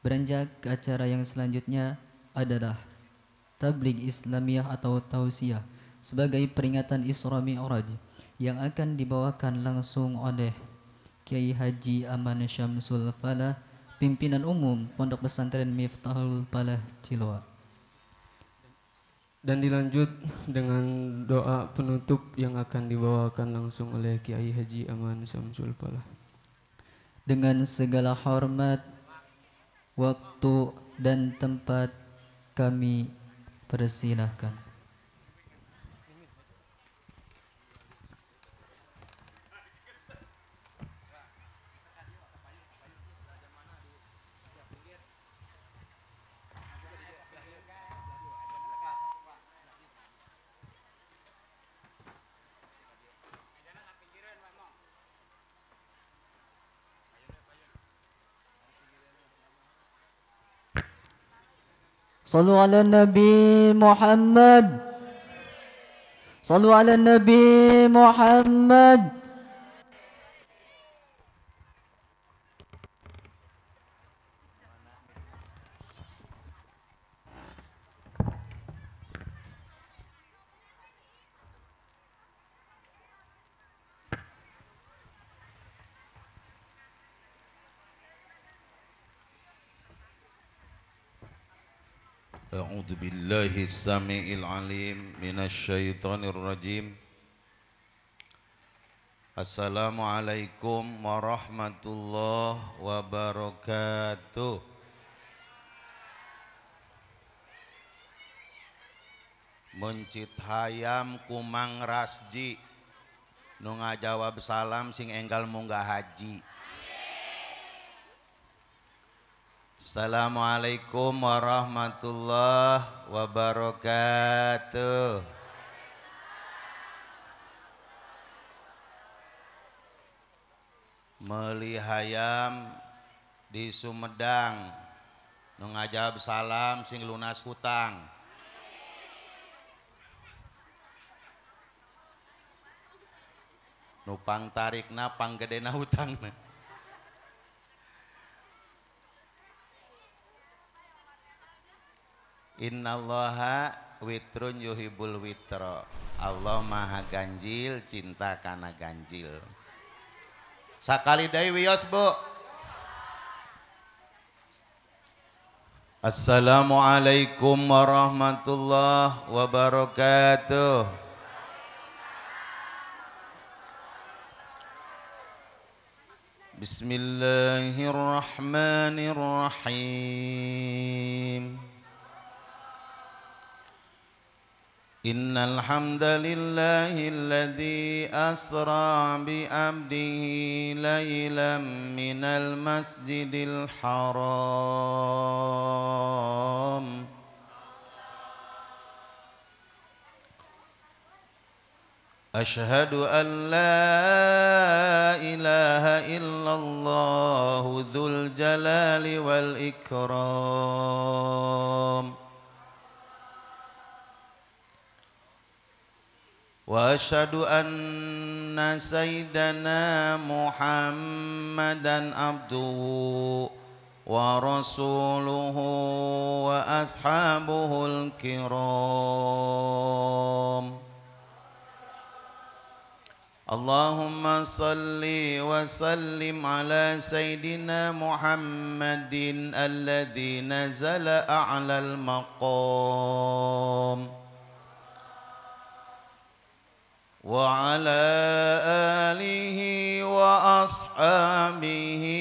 Beranjak ke acara yang selanjutnya adalah Tabligh Islamiyah atau Tausiah sebagai peringatan Isra Mi'raj yang akan dibawakan langsung oleh Kiai Haji Aman Syamsul Falah, pimpinan umum Pondok Pesantren Miftahul Falah Ciloa. Dan dilanjut dengan doa penutup yang akan dibawakan langsung oleh Kiai Haji Aman Syamsul Falah. Dengan segala hormat, waktu dan tempat kami persilahkan. Sallu ala Nabi Muhammad. Sallu ala Nabi Muhammad. أعوذ بالله السميع العليم من الشيطان الرجيم. Assalamualaikum warahmatullahi wabarakatuh. Mencit hayam kumang rasji, nu ngajawab salam sing enggal munggah haji. Assalamualaikum warahmatullahi wabarakatuh. Meuli hayam di Sumedang, nu ngajawab salam sing lunas hutang. Nu pangtarikna panggedena hutangna. Innallaha witrun yuhibbul witra. Allah maha ganjil, cinta kana ganjil. Sakali deui wios, Bu. Assalamualaikum warahmatullahi wabarakatuh. Bismillahirrahmanirrahim. Innal hamdalillahi alladzi asra bi 'abdihi lailan minal masjidil haram Ashhadu an la ilaha illallah dzul jalali wal ikram. Wa asyhadu anna sayyidana Muhammadan abduhu wa rasuluhu wa ashabuhul kiram. Allahumma salli wa sallim ala sayyidina Muhammadin alladhi nazala a'lal maqam wa ala alihi wa ashabihi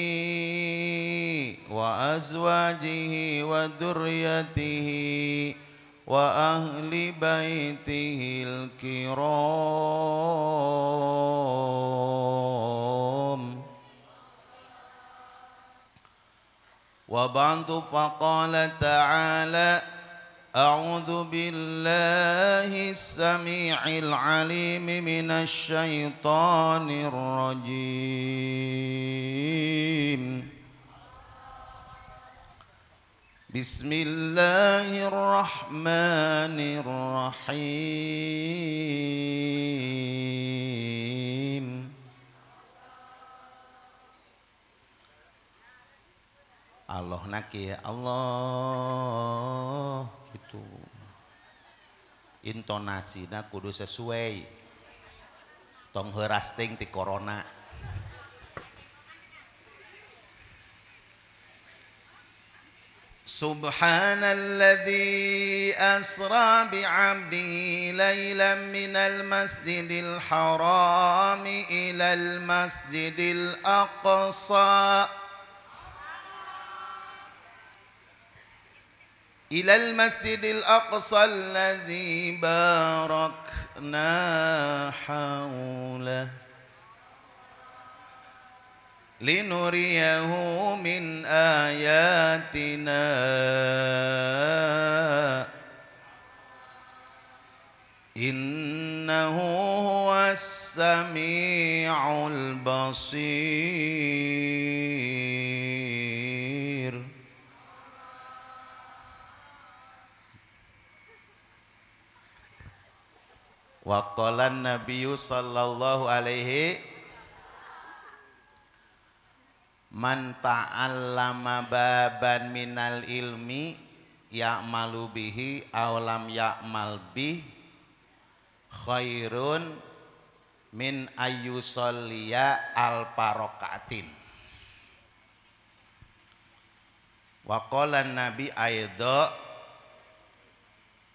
wa azwajihi wa dzurriyyatihi wa ahli baitihil kiram. Wa ba'du, faqala ta'ala: A'udzu billahi as-sami'il 'alim minasy syaithanir rajim. Bismillahirrahmanirrahim. Allahna kieu Allah gitu. Intonasina kudu sesuai. Tong heuras ting ti corona. Subhanalladzi asra bi'abdihi lailan minal masjidil harami ilal masjidil aqsa ilal masjidil aqsa alladzi barakna haulahu linuriyahu min ayatina innahu huwas samiul basir. Wa qala an-nabiyyu sallallahu alaihi man ta'allama baban minal ilmi ya'malu bihi aw lam ya'mal bih khairun min ayyusalliya al parokaatin. Wa qala nabi aidha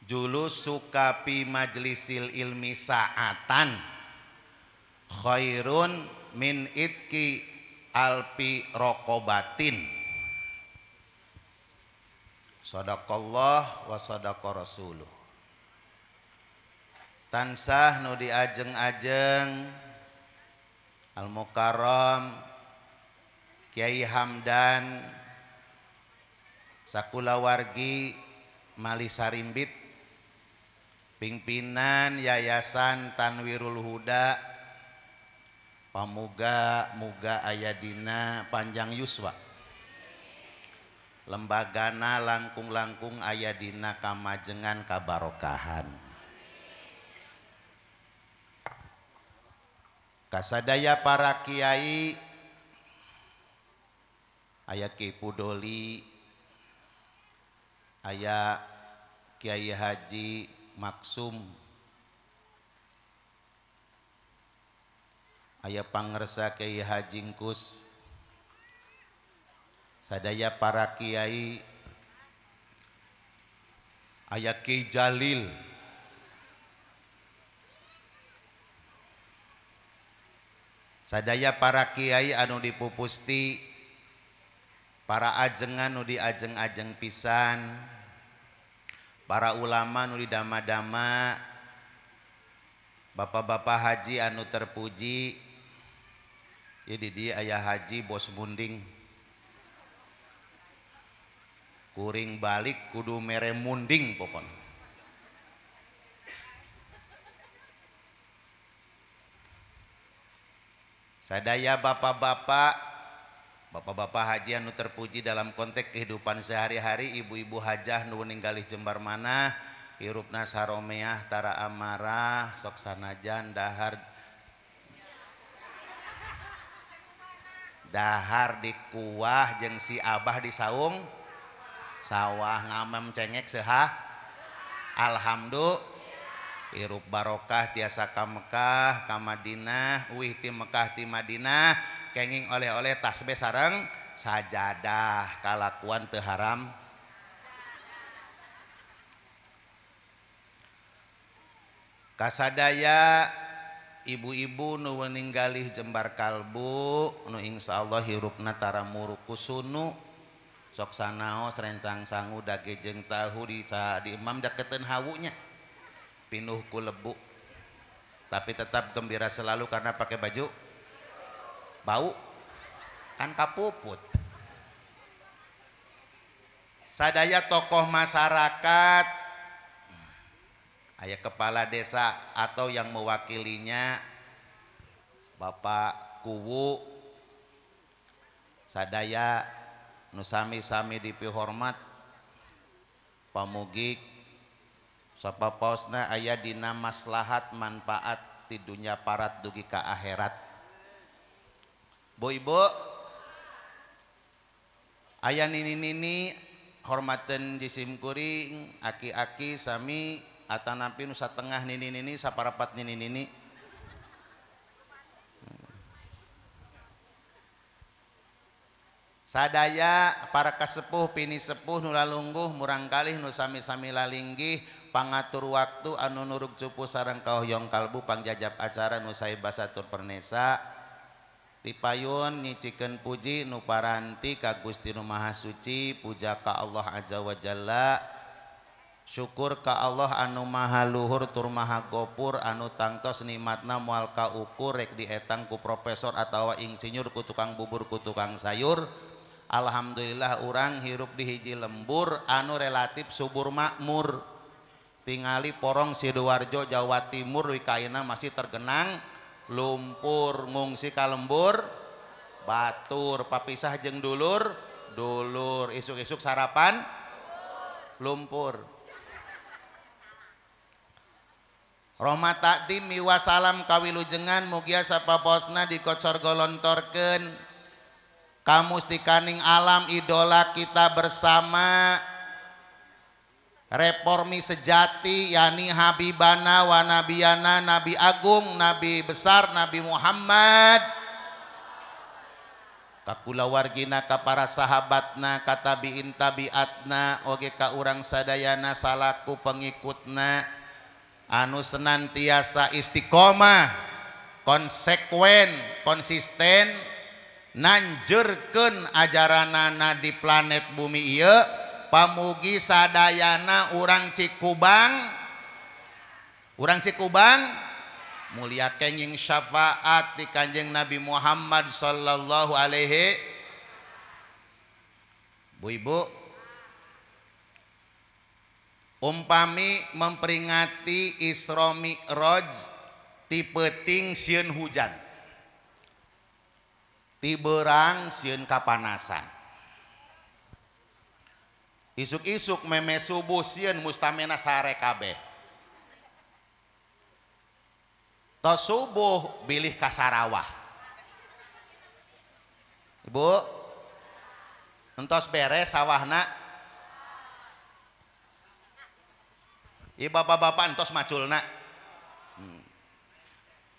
julusuka fi majlisil ilmi sa'atan khairun min itki alpi rokobatin. Sadaqallah wa sadaqa rasuluh. Tansah nu diajeng-ajeng Al-Mukarram Kiai Hamdan sakulawargi Mali Sarimbit, pimpinan Yayasan Tanwirul Huda, pamuga muga aya dina panjang yuswa, lembagana langkung-langkung aya dina kamajengan kabarokahan. Kasadaya para kiai, aya Ki Pudoli, aya Kiai Haji Maksum, aya pangersa Kiai Haji Ngkus, sadaya para kiai, aya Ki Jalil, sadaya para kiai anu dipupusti, para ajengan nu diajeng-ajeng pisan, para ulama nu didama-dama, bapak-bapak haji anu terpuji. Jadi dia ayah haji bos munding, kuring balik kudu mere munding pokoknya. Sadaya bapak-bapak, bapak-bapak haji anu terpuji dalam konteks kehidupan sehari-hari, ibu-ibu hajah nu ninggalih jembar mana, hirupna saromeah tara amarah, sok sanajan dahar dahar di kuah jeung si abah di saung sawah ngamem cengek seha alhamdulillah. Hirup barokah tiasa ka Mekah ka Madinah, uih ti Mekah ti Madinah, kenging oleh-oleh tasbih sareng sajadah, kalakuan teu haram. Kasadaya ibu-ibu nu ninggalih jembar kalbu nu insyaallah hirupna tara muruk kusunu, sok sanaos rencang sangu dage jeung tahu di imam daketeun hawunya pinuh ku lebu, tapi tetap gembira selalu karena pakai baju bau kan kapuput. Sadaya tokoh masyarakat, ayah kepala desa atau yang mewakilinya Bapak Kuwu, sadaya nu sami-sami dipihormat, pamugi sapapaosna aya dina maslahat manfaat di dunia parat dugi ka akhirat. Bu ibu, Aya nini-nini hormaten jisim kuring, aki-aki sami atanapi nu satengah nini-nini saparapat nini-nini. Sadaya para kasepuh pini sepuh nu lalungguh murangkalih nu sami-sami lalinggih pangatur waktu anu nurug cupu sareng kahoyong kalbu pangjajab acara nu sae basa tur pernesa dipayun nyicikeun puji nu paranti ka Gusti nu Maha Suci puja ka Allah Azza wa Jalla syukur ka Allah anu maha luhur tur maha gopur anu tangtos nikmatna moal kaukur rek dietang ku profesor atawa insinyur ku tukang bubur ku tukang sayur. Alhamdulillah urang hirup di hiji lembur anu relatif subur makmur. Tingali porong Sidoarjo Jawa Timur wikaina masih tergenang lumpur ngungsi ka lembur batur papisah jeung dulur dulur isuk-isuk sarapan lumpur. Rahmat takdim miwa salam kawilujengan mugia sapaposna dikocor golontorkeun kamustikaning alam idola kita bersama reformi sejati yani habibana wa nabiyana nabi agung nabi besar Nabi Muhammad kakulawargina ka para sahabatna ka tabiin tabiatna oge ka urang sadayana salaku pengikutna anu senantiasa istiqomah konsekuen konsisten nanjurkeun ajaranana di planet bumi ieu pamugi sadayana urang Cikubang mulia kenging syafaat di Kanjeng Nabi Muhammad sallallahu alaihi. Bu Ibu, umpami memperingati Isra Mi'raj ti peuting sieun hujan ti beurang sieun kapanasan isuk-isuk meme subuh sieun mustamena sare kabeh tos subuh bilih ka Sarawah. Ibu entos beres sawahna. Ieu bapak-bapak entos maculna.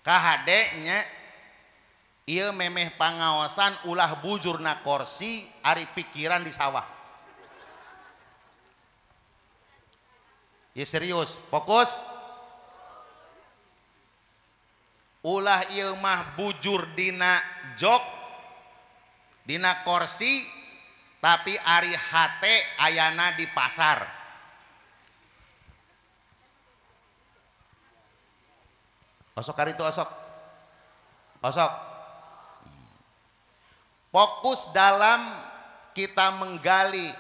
Kahade nya ieu memeh pangaosan ulah bujurna korsi ari pikiran di sawah. Ieu serius, fokus. Ulah ieu mah bujur dina jok dina korsi tapi ari hate ayana di pasar. Osok hari itu osok. Osok. Fokus dalam kita menggali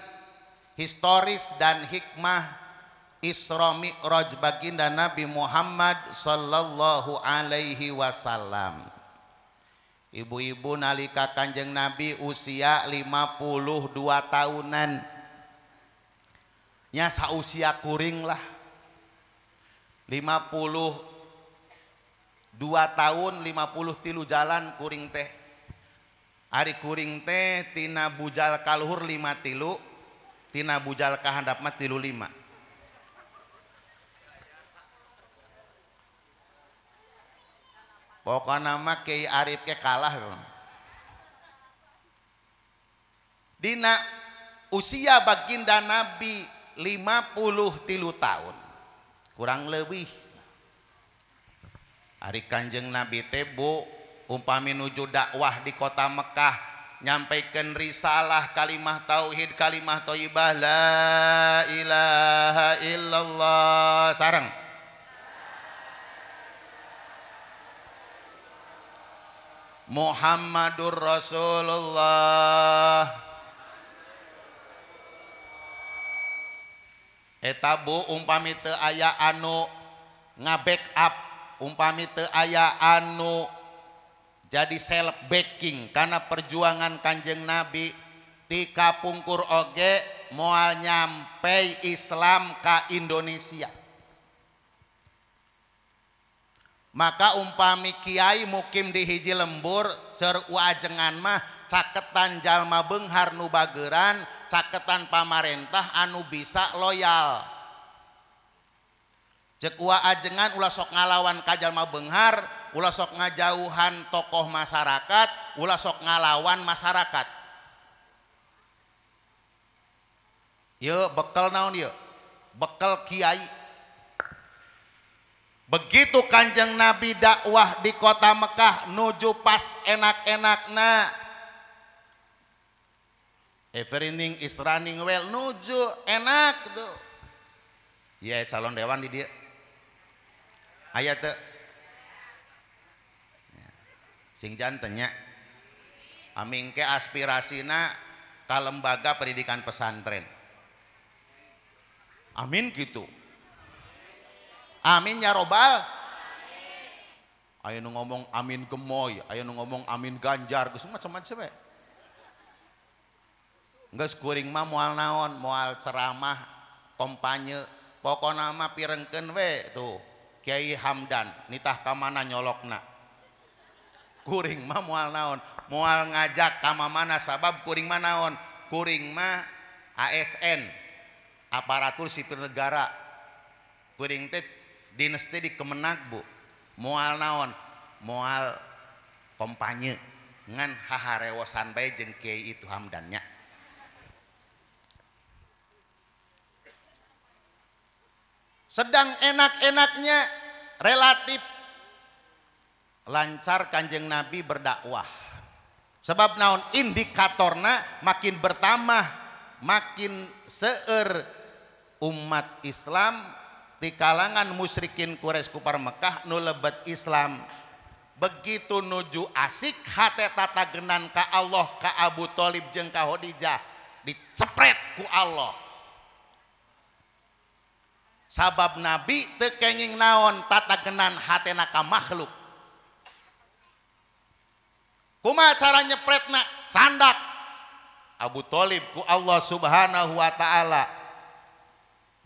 historis dan hikmah Isra Mi'raj baginda Nabi Muhammad sallallahu alaihi wasallam. Ibu-ibu nalika Kanjeng Nabi usia 52 tahunan. Nya sausia kuring lah. 52 tahun 53 jalan kuring teh. Ari kuring teh tina bujal kaluhur 5 tilu, tina bujal kahandap mah 35. Pokokna mah Kiai Arif ke kalah. Dina usia baginda Nabi 53 tahun kurang lebih. Ari Kanjeng Nabi teh bu umpami nuju dakwah di kota Mekah nyampaikan risalah kalimah tauhid kalimah thayyibah la ilaha illallah sareng Muhammadur Rasulullah. Eta bu umpami teu aya anu nga-backup, umpami teu aya anu jadi self backing karena perjuangan Kanjeng Nabi ti kapungkur oge moal nyampe Islam ka Indonesia. Maka umpami kiai mukim di hiji lembur seur ajengan mah Caketan jalma beunghar nu bageran, caketan pamarentah anu bisa loyal. Cek ua ajengan ulah sok ngalawan ka jalma beunghar, ulah sok ngajauhan tokoh masyarakat, ulah sok ngalawan masyarakat. Yeuh bekel naon yeuh? Bekel kiai. Begitu Kanjeng Nabi dakwah di kota Mekah nuju pas enak-enakna, everything is running well, nuju enak tuh. Ya calon dewan di dia aya teu sing janten nya. Aming ke aspirasina ka lembaga pendidikan pesantren. Amin gitu. Amin ya robbal. Aya nu ngomong amin gemoy, aya nu ngomong amin Ganjar, geus macam-macam we. Geus kuring mah moal naon, moal ceramah kampanye, pokona mah pirengkeun we tuh Kiai Hamdan nitah ka mana nyolokna. Kuring mah moal naon, moal ngajak ka mana sabab kuring mah naon, kuring mah ASN, aparatur sipil negara. Kuring teh dinas teh di Kemenag bu, moal naon, moal kampanye ngan haharewosan bae jeung Kiai itu Hamdannya. Sedang enak-enaknya relatif lancar Kanjeng Nabi berdakwah. Sebab naon, indikatorna makin bertambah, makin seueur umat Islam di kalangan musyrikin Quraisy kupar Mekah nu lebet Islam. Begitu nuju asik hate tatagenan ka Allah ka Abu Thalib jeung ka Khadijah dicepret ku Allah. Sabab Nabi teu kenging naon tatagenan hatena ka makhluk. Kumaha cara nyepretna? Candak Abu Thalib ku Allah Subhanahu wa taala,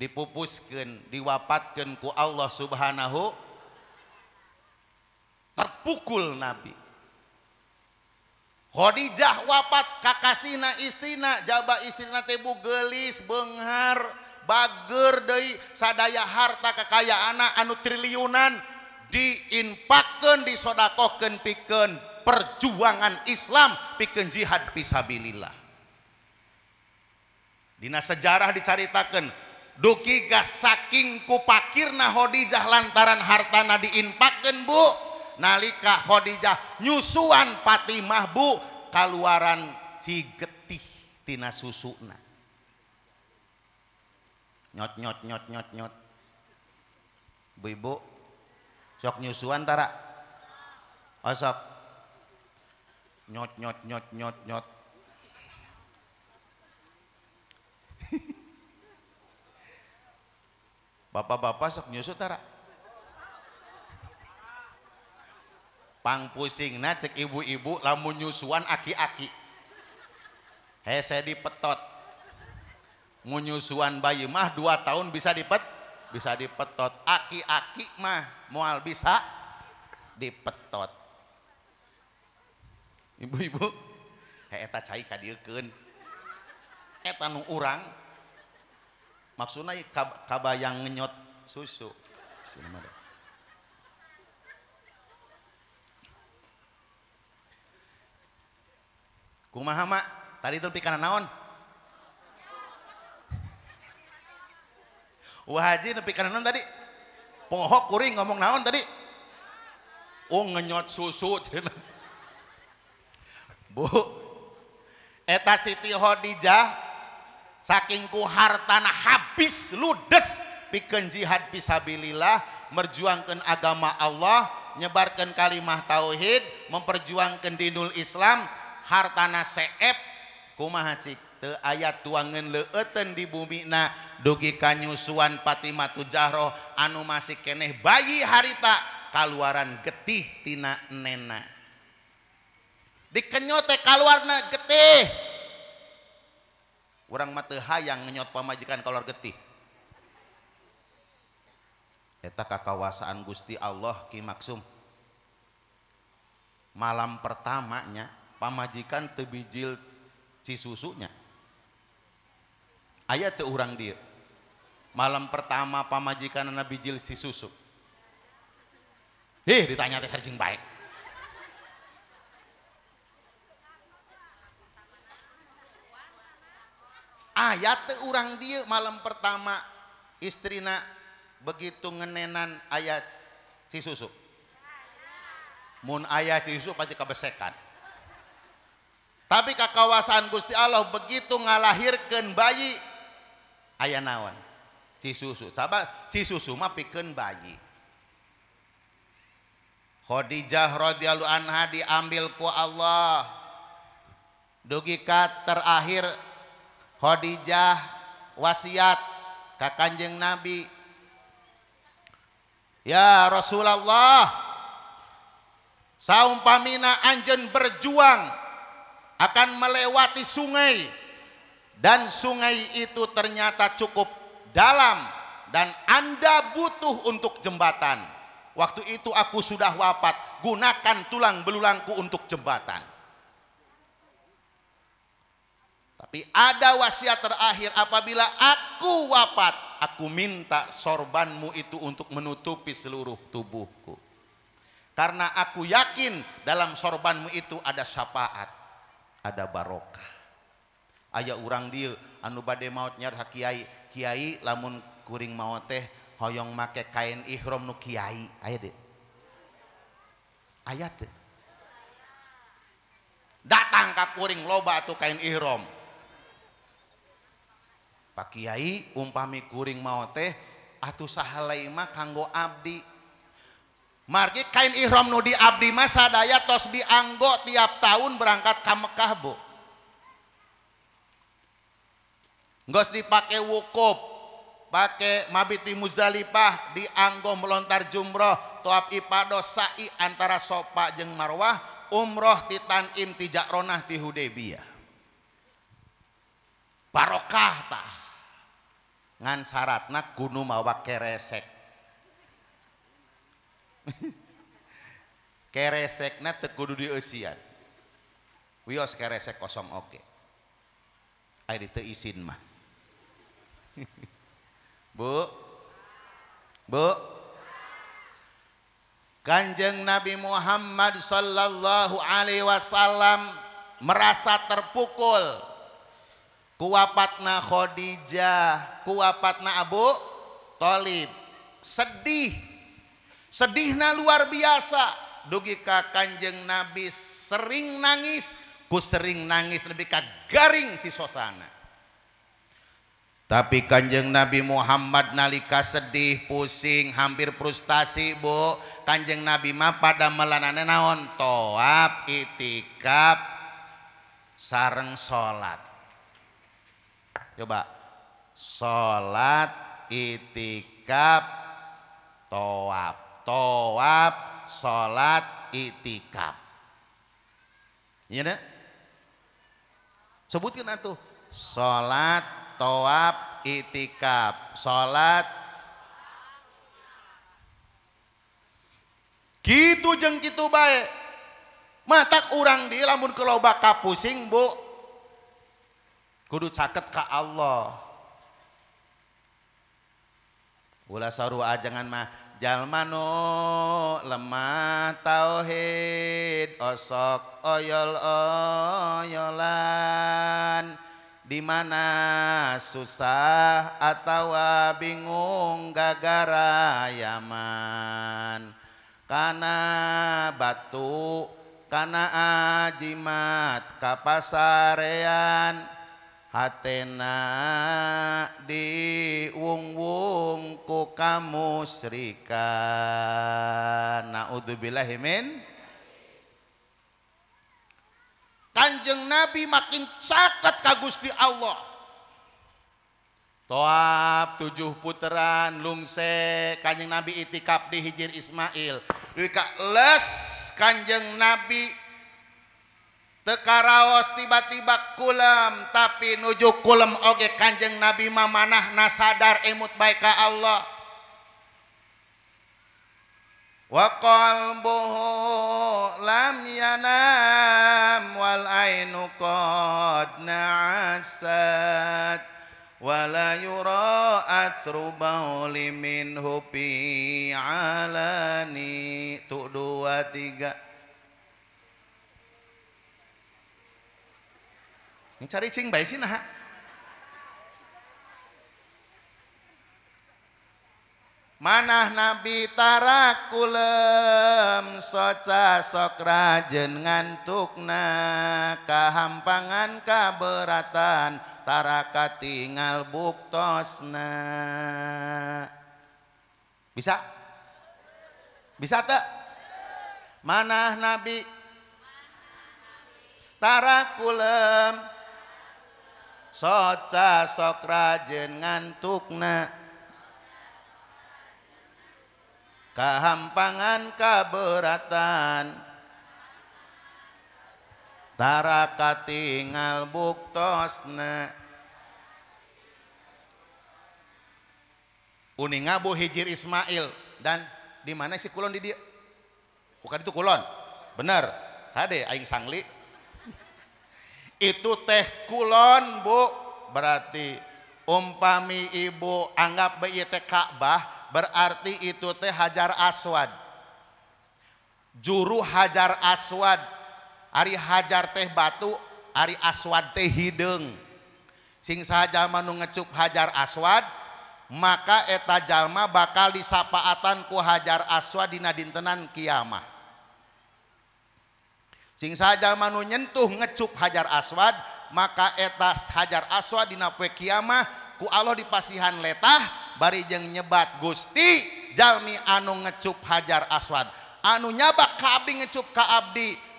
dipupuskeun, diwapatkeun ku Allah Subhanahu. Terpukul Nabi. Khadijah wafat kakasihna istrina, jaba istrina teh bu geulis, beunghar, bager deui, sadaya harta kekayaanna anu triliunan diinfakkeun, disodakohkeun pikeun perjuangan Islam, pikeun jihad fisabilillah. Dina sejarah dicaritakeun duki gas saking kupakirna Khadijah lantaran hartana diinfakkeun bu, nalika Khadijah nyusuan Fatimah bu, kaluaran cigetih tina susuna. Nyot nyot nyot nyot nyot. Bu ibu sok nyusuan tara? Oh sok. Nyot nyot nyot nyot nyot. Bapak-bapak sok nyusu tara? Pang pusingna cek ibu-ibu lamun nyusuan aki-aki. Hese dipetot. Mun nyusuan bayi mah 2 tahun bisa bisa dipetot. Aki-aki mah moal bisa dipetot. Ibu-ibu, eta cai kadieukeun. Eta nu urang maksudna kabayang ngenyot susu. Kumaha mak? Tadi itu pikana naon? Wah haji nepi kana naon tadi? Pohok kuring ngomong naon tadi? Oh ngenyot susu cenah. Bu, eta Siti Khadijah saking ku hartana habis ludes pikeun jihad fisabilillah, merjuangkeun agama Allah, nyebarkeun kalimah tauhid, memperjuangkeun dinul Islam, hartana seep kumaha cik teu aya tuangeun leueuten di bumina dugi ka nyusuan Fatimah Zahra anu masih keneh bayi harita kaluaran getih tina nena. Dikenyot teh kaluarna getih. Urang mah teu hayang ngenyot pamajikan kaluar getih. Eta kakawasaan Gusti Allah Ki Maksum. Malam pertamanya Pamajikan teu bijil cisusunya. Aya teu urang dieu. Malam pertama pamajikanna bijil cisusu. Hih, ditanya teh sarjing baik. Aya teu urang dieu malam pertama istrina begitu ngenenan aya cisusu. Mun aya cisusu pasti kabesekan. Tapi kakawasan Gusti Allah begitu ngalahirkeun bayi aya naon? Cisusu. Sabab cisusu mah pikeun bayi. Khadijah radhiyallahu anha diambil ku Allah. Dugi ka terakhir Khadijah wasiat ka Kanjeng Nabi, ya Rasulullah, saumpamina anjeun berjuang akan melewati sungai dan sungai itu ternyata cukup dalam dan Anda butuh untuk jembatan. Waktu itu aku sudah wafat, gunakan tulang belulangku untuk jembatan. Tapi ada wasiat terakhir, apabila aku wafat, aku minta sorbanmu itu untuk menutupi seluruh tubuhku. Karena aku yakin dalam sorbanmu itu ada syafaat, ada barokah. Aya urang dieu anu bade maot nyar ka kiai, kiai lamun kuring maot teh hoyong make kain ihram nu kiai, aya deui. Aya teu? Datang ka kuring loba atuh kain ihram. Pak Kiai umpami kuring maot teh atuh sahalai mah kanggo abdi. Margi kain ihram nu di abdi mah sadaya tos dianggo tiap tahun berangkat ka Mekah, Bu. Geus dipake wukuf, pake mabit di Muzdalifah, dianggo melontar jumroh, tawaf ifadah, sa'i antara Sofa jeung Marwah, umroh ti Tanim ti Jakronah ti Hudaybiyah. Barokah tah. Ngan syaratna kudu mawa keresek. Keresekna teu kudu dieusian. Wios keresek kosong oke. Ari teu isin mah. Bu. Bu. Kanjeng Nabi Muhammad sallallahu alaihi wasallam merasa terpukul kuwapatna Khadijah, kuwapatna Abu Thalib. Sedih. Sedihna luar biasa. Dugi ka Kanjeng Nabi sering nangis, ku sering nangis lebih ka garing cisosana. Tapi Kanjeng Nabi Muhammad nalika sedih, pusing, hampir frustasi, Bu. Kanjeng Nabi mah pada melanane naon? Tawaf, itikaf, sareng salat. Coba salat, itikaf, tawaf, tawaf, salat, itikaf. Iya nek? Sebutkan atuh. Salat, tawaf, itikaf, salat. Kitu jeung kitu bae. Matak urang di lamun keloba kapusing, Bu. Kudu caket ka Allah. Ulah sarua jangan mah jalma nu lemah tauhid osok oyol-oyolan di mana susah atawa bingung gagara yaman kana batu kana ajimat kapasarean hatena diwung-wung ku kamusrikan. Naudzubillahi min. Kanjeng Nabi makin caket ka Gusti Allah. Toab 7 puteran lungse Kanjeng Nabi itikaf di Hijir Ismail. Duka les Kanjeng Nabi tekaraos tiba-tiba kulem, tapi nuju kulem oge Kanjeng Nabi mamanahna sadar emut baik ka Allah. Wa qalbuhu lam yanam wa wal ainu qad na'asat wala yura athru bauli minhu fi alani. Tuh 2 3. Ini cari cing bae sih nah. Manah Nabi tarakulem soca sok rajen ngantukna kahampangan kaberatan taraka tinggal buktosna. Bisa? Bisa teu? Manah Nabi tarakulem soca sok rajen ngantukna kahampangan kaberatan taraka tinggal buktosna. Uninga Bu Hijir Ismail dan di mana sih kulon di dia? Bukan itu kulon, bener. Kade aing sangli. Itu teh kulon Bu, berarti umpami ibu anggap bae teh Ka'bah, berarti itu teh Hajar Aswad. Juru Hajar Aswad. Ari hajar teh batu, ari aswad teh hideung. Sing saha jalma nu ngecup Hajar Aswad, maka eta jalma bakal disapaatan ku Hajar Aswad dina dintenan kiamah. Sing saha jalma nu nyentuh ngecup Hajar Aswad, maka eta Hajar Aswad dina poe kiamah ku Allah dipasihan letah bari jeung nyebat Gusti jalmi anu ngecup Hajar Aswad, anu nyabak ka abdi ngecup ka abdi,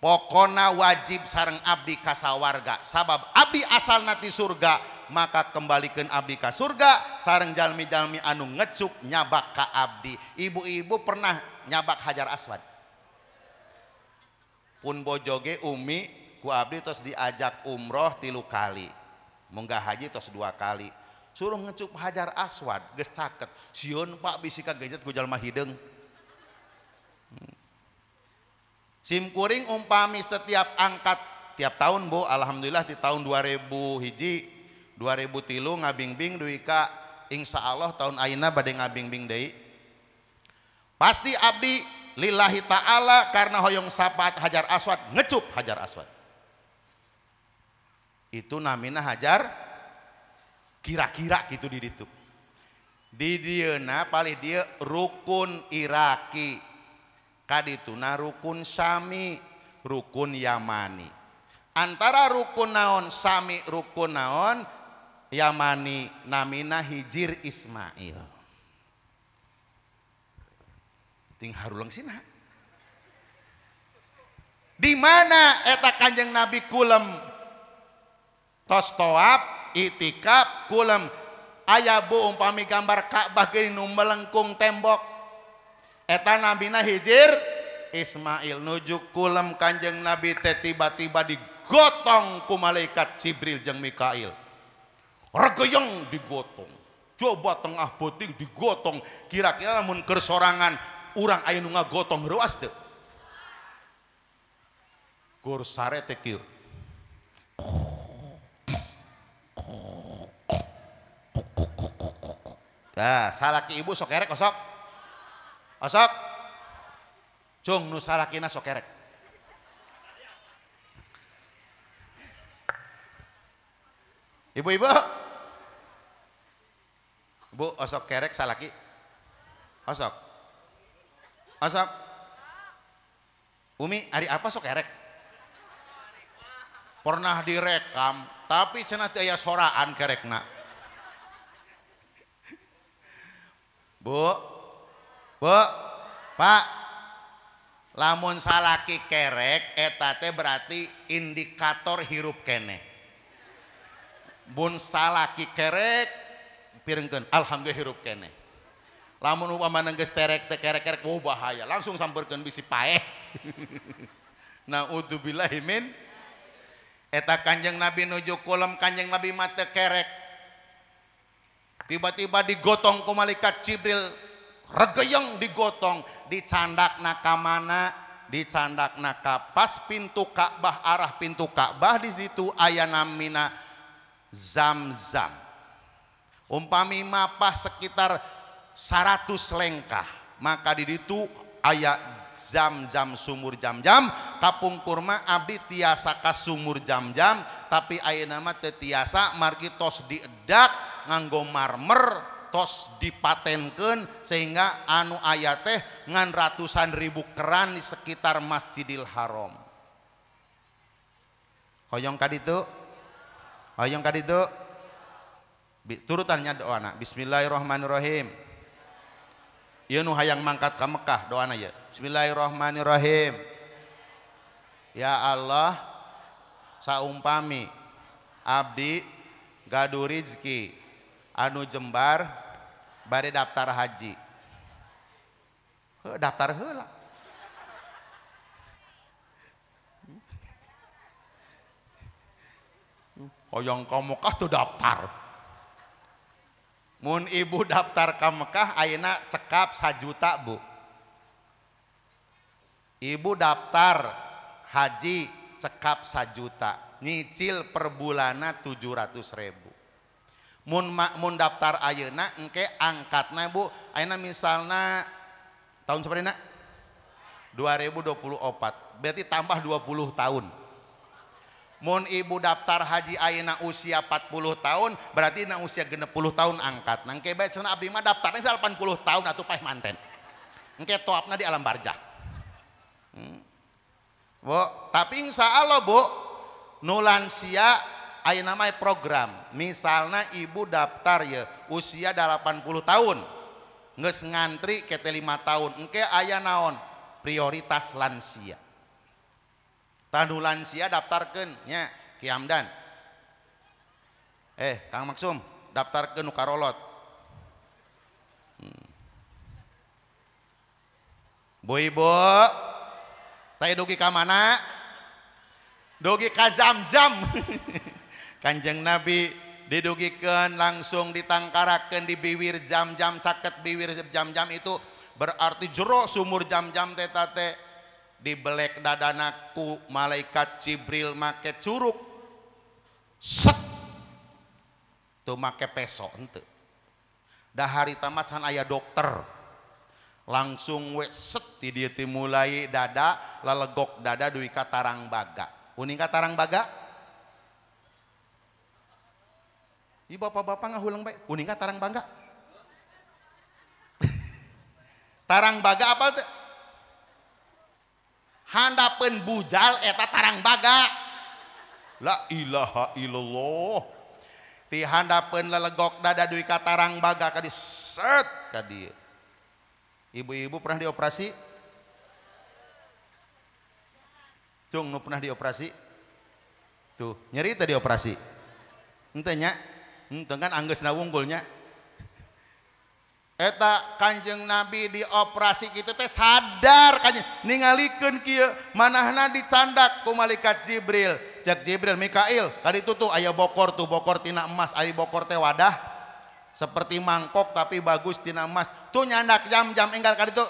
pokona wajib sareng abdi ka sawarga, sabab abdi asalna ti surga, maka kembalikeun abdi ka surga sareng jalmi-jalmi anu ngecup nyabak ka abdi. Ibu-ibu pernah nyabak Hajar Aswad? Pun bojoge umi ku abdi tos diajak umroh 3 kali, munggah haji tos 2 kali, suruh ngecup Hajar Aswad geus caket, sieun Pak bisi kagejet ku jalma hideung. Simkuring umpami setiap angkat tiap tahun Bu, alhamdulillah di tahun 2000 hiji 2003 ngabingbing duwi ka insyaallah tahun ayeuna bade ngabingbing deui. Pasti abdi lillahi ta'ala karena hoyong sapaat Hajar Aswad ngecup Hajar Aswad. Itu namina hajar kira-kira gitu di ditu. Di dieuna palih dieu rukun Iraki, kadituna rukun Sami, rukun Yamani. Antara rukun naon Sami, rukun naon Yamani namina Hijir Ismail. Ting harulang sina. Di mana eta Kanjeng Nabi kulem tos toab itikaf kulem aya bu umpami gambar Ka'bah geuning nu melengkung tembok eta nabina Hijir Ismail nuju kulem Kanjeng Nabi teh tiba-tiba digotong ku malaikat Jibril jeung Mikail, regeyeng digotong, coba tengah beuting digotong, kira-kira lamun keur sorangan urang aya nu ngagotong reuas teu? Kur sare teh kieu. Nah, salaki ibu sok kerek osok. Osok. Cung nu salakina sok kerek. Ibu-ibu. Bu osok kerek salaki. Osok. Osok. Umi ari apa sok kerek? Pernah direkam, tapi cenah teu aya soraan kerekna. Bu, Bu, Pak, lamun salaki kerek eta teh berarti indikator hirup keneh. Bun salaki kerek pirengkeun, alhamdulillah hirup keneh. Lamun upamana geus terek teh kerek-kerek, oh bahaya, langsung samperkeun bisi paeh. Naudzubillahi min. Eta Kanjeng Nabi nuju kulem, Kanjeng Nabi mah teu kerek. Tiba-tiba digotong ku malaikat Jibril, regeyeng digotong, dicandakna ka mana? Dicandakna ka pas pintu Ka'bah, arah pintu Ka'bah di situ aya namina Zam-Zam. Umpami mapah sekitar 100 lengkah, maka di ditu aya Zam-Zam, sumur Jam-Jam. Kapungkur mah abdi tiasa ka sumur Jam-Jam, tapi ayeuna mah teu tiasa margi tos diedak nganggo marmer, tos dipatenkeun sehingga anu aya teh ngan ratusan ribu keran di sekitar Masjidil Haram. Hoyong ka ditu? Hoyong ka ditu? Turutannya doana. Bismillahirrahmanirrahim. Ieu nu hayang mangkat ka Mekah doana ieu. Bismillahirrahmanirrahim. Ya Allah, saumpami abdi gaduh rizki anu jembar bade daftar haji. Heuh, daftar heula. Hoyong ka Mekah tuh daftar. Mun ibu daftar ka Mekah ayeuna cekap 1 juta, Bu. Ibu daftar haji cekap 1 juta, nyicil per bulanna 700.000. Mun daftar ayeuna engke angkatna, Bu, ayeuna misalna tahun sabarina 2024, berarti tambah 20 tahun. Mun ibu daftar haji ayeuna usia 40 tahun, berarti na usia 60 tahun angkat. Nangke bae cenah abdi mah daftarna 80 tahun atuh paeh manten. Engke toapna di alam barjah. Bu, tapi insya Allah, Bu, nu lansia ayeuna mah program. Misalna ibu daftar ya usia 80 tahun, geus ngantri kete 5 tahun, engke aya naon? Prioritas lansia. Tanu lansia daftarkeun nya Ki Hamdan. Kang Maksum daftarkeun nu karolot. Bu ibu, teh dugi ka mana? Dugi ka Zam-Zam. Kanjeng Nabi didugikeun langsung ditangkarakeun di biwir Jam-Jam, caket biwir Jam-Jam itu berarti jero sumur Jam-Jam teh teh dibelek dadanaku malaikat Jibril make curuk set tuh make peso henteu. Dah harita mah can aya dokter, langsung we set di dieu teh mulai dada lalegok dada duwi ka tarang baga. Uning ka tarang baga? Ieu bapak-bapak ngahulang bae, uning ka tarang baga? Tarang baga apa teh? Handapeun bujal eta tarang baga. La ilaha illallah. Ti handapeun lelegok dada duwi ka tarang baga ka di set ka dieu. Ibu-ibu pernah dioperasi? Cung nu pernah dioperasi? Tuh, nyeri teh dioperasi. Henteu nya? Henteu kan anggeusna wungkul nya. Eta Kanjeng Nabi dioperasi kitu teh sadar kanjeng ningalikeun kieu manahna dicandak ku malaikat Jibril. Cek Jibril, Mikail, kaditu tuh aya bokor tuh, bokor tina emas, ari bokor teh wadah seperti mangkok tapi bagus tina emas. Tuh nyandak jam-jam enggal kaditu.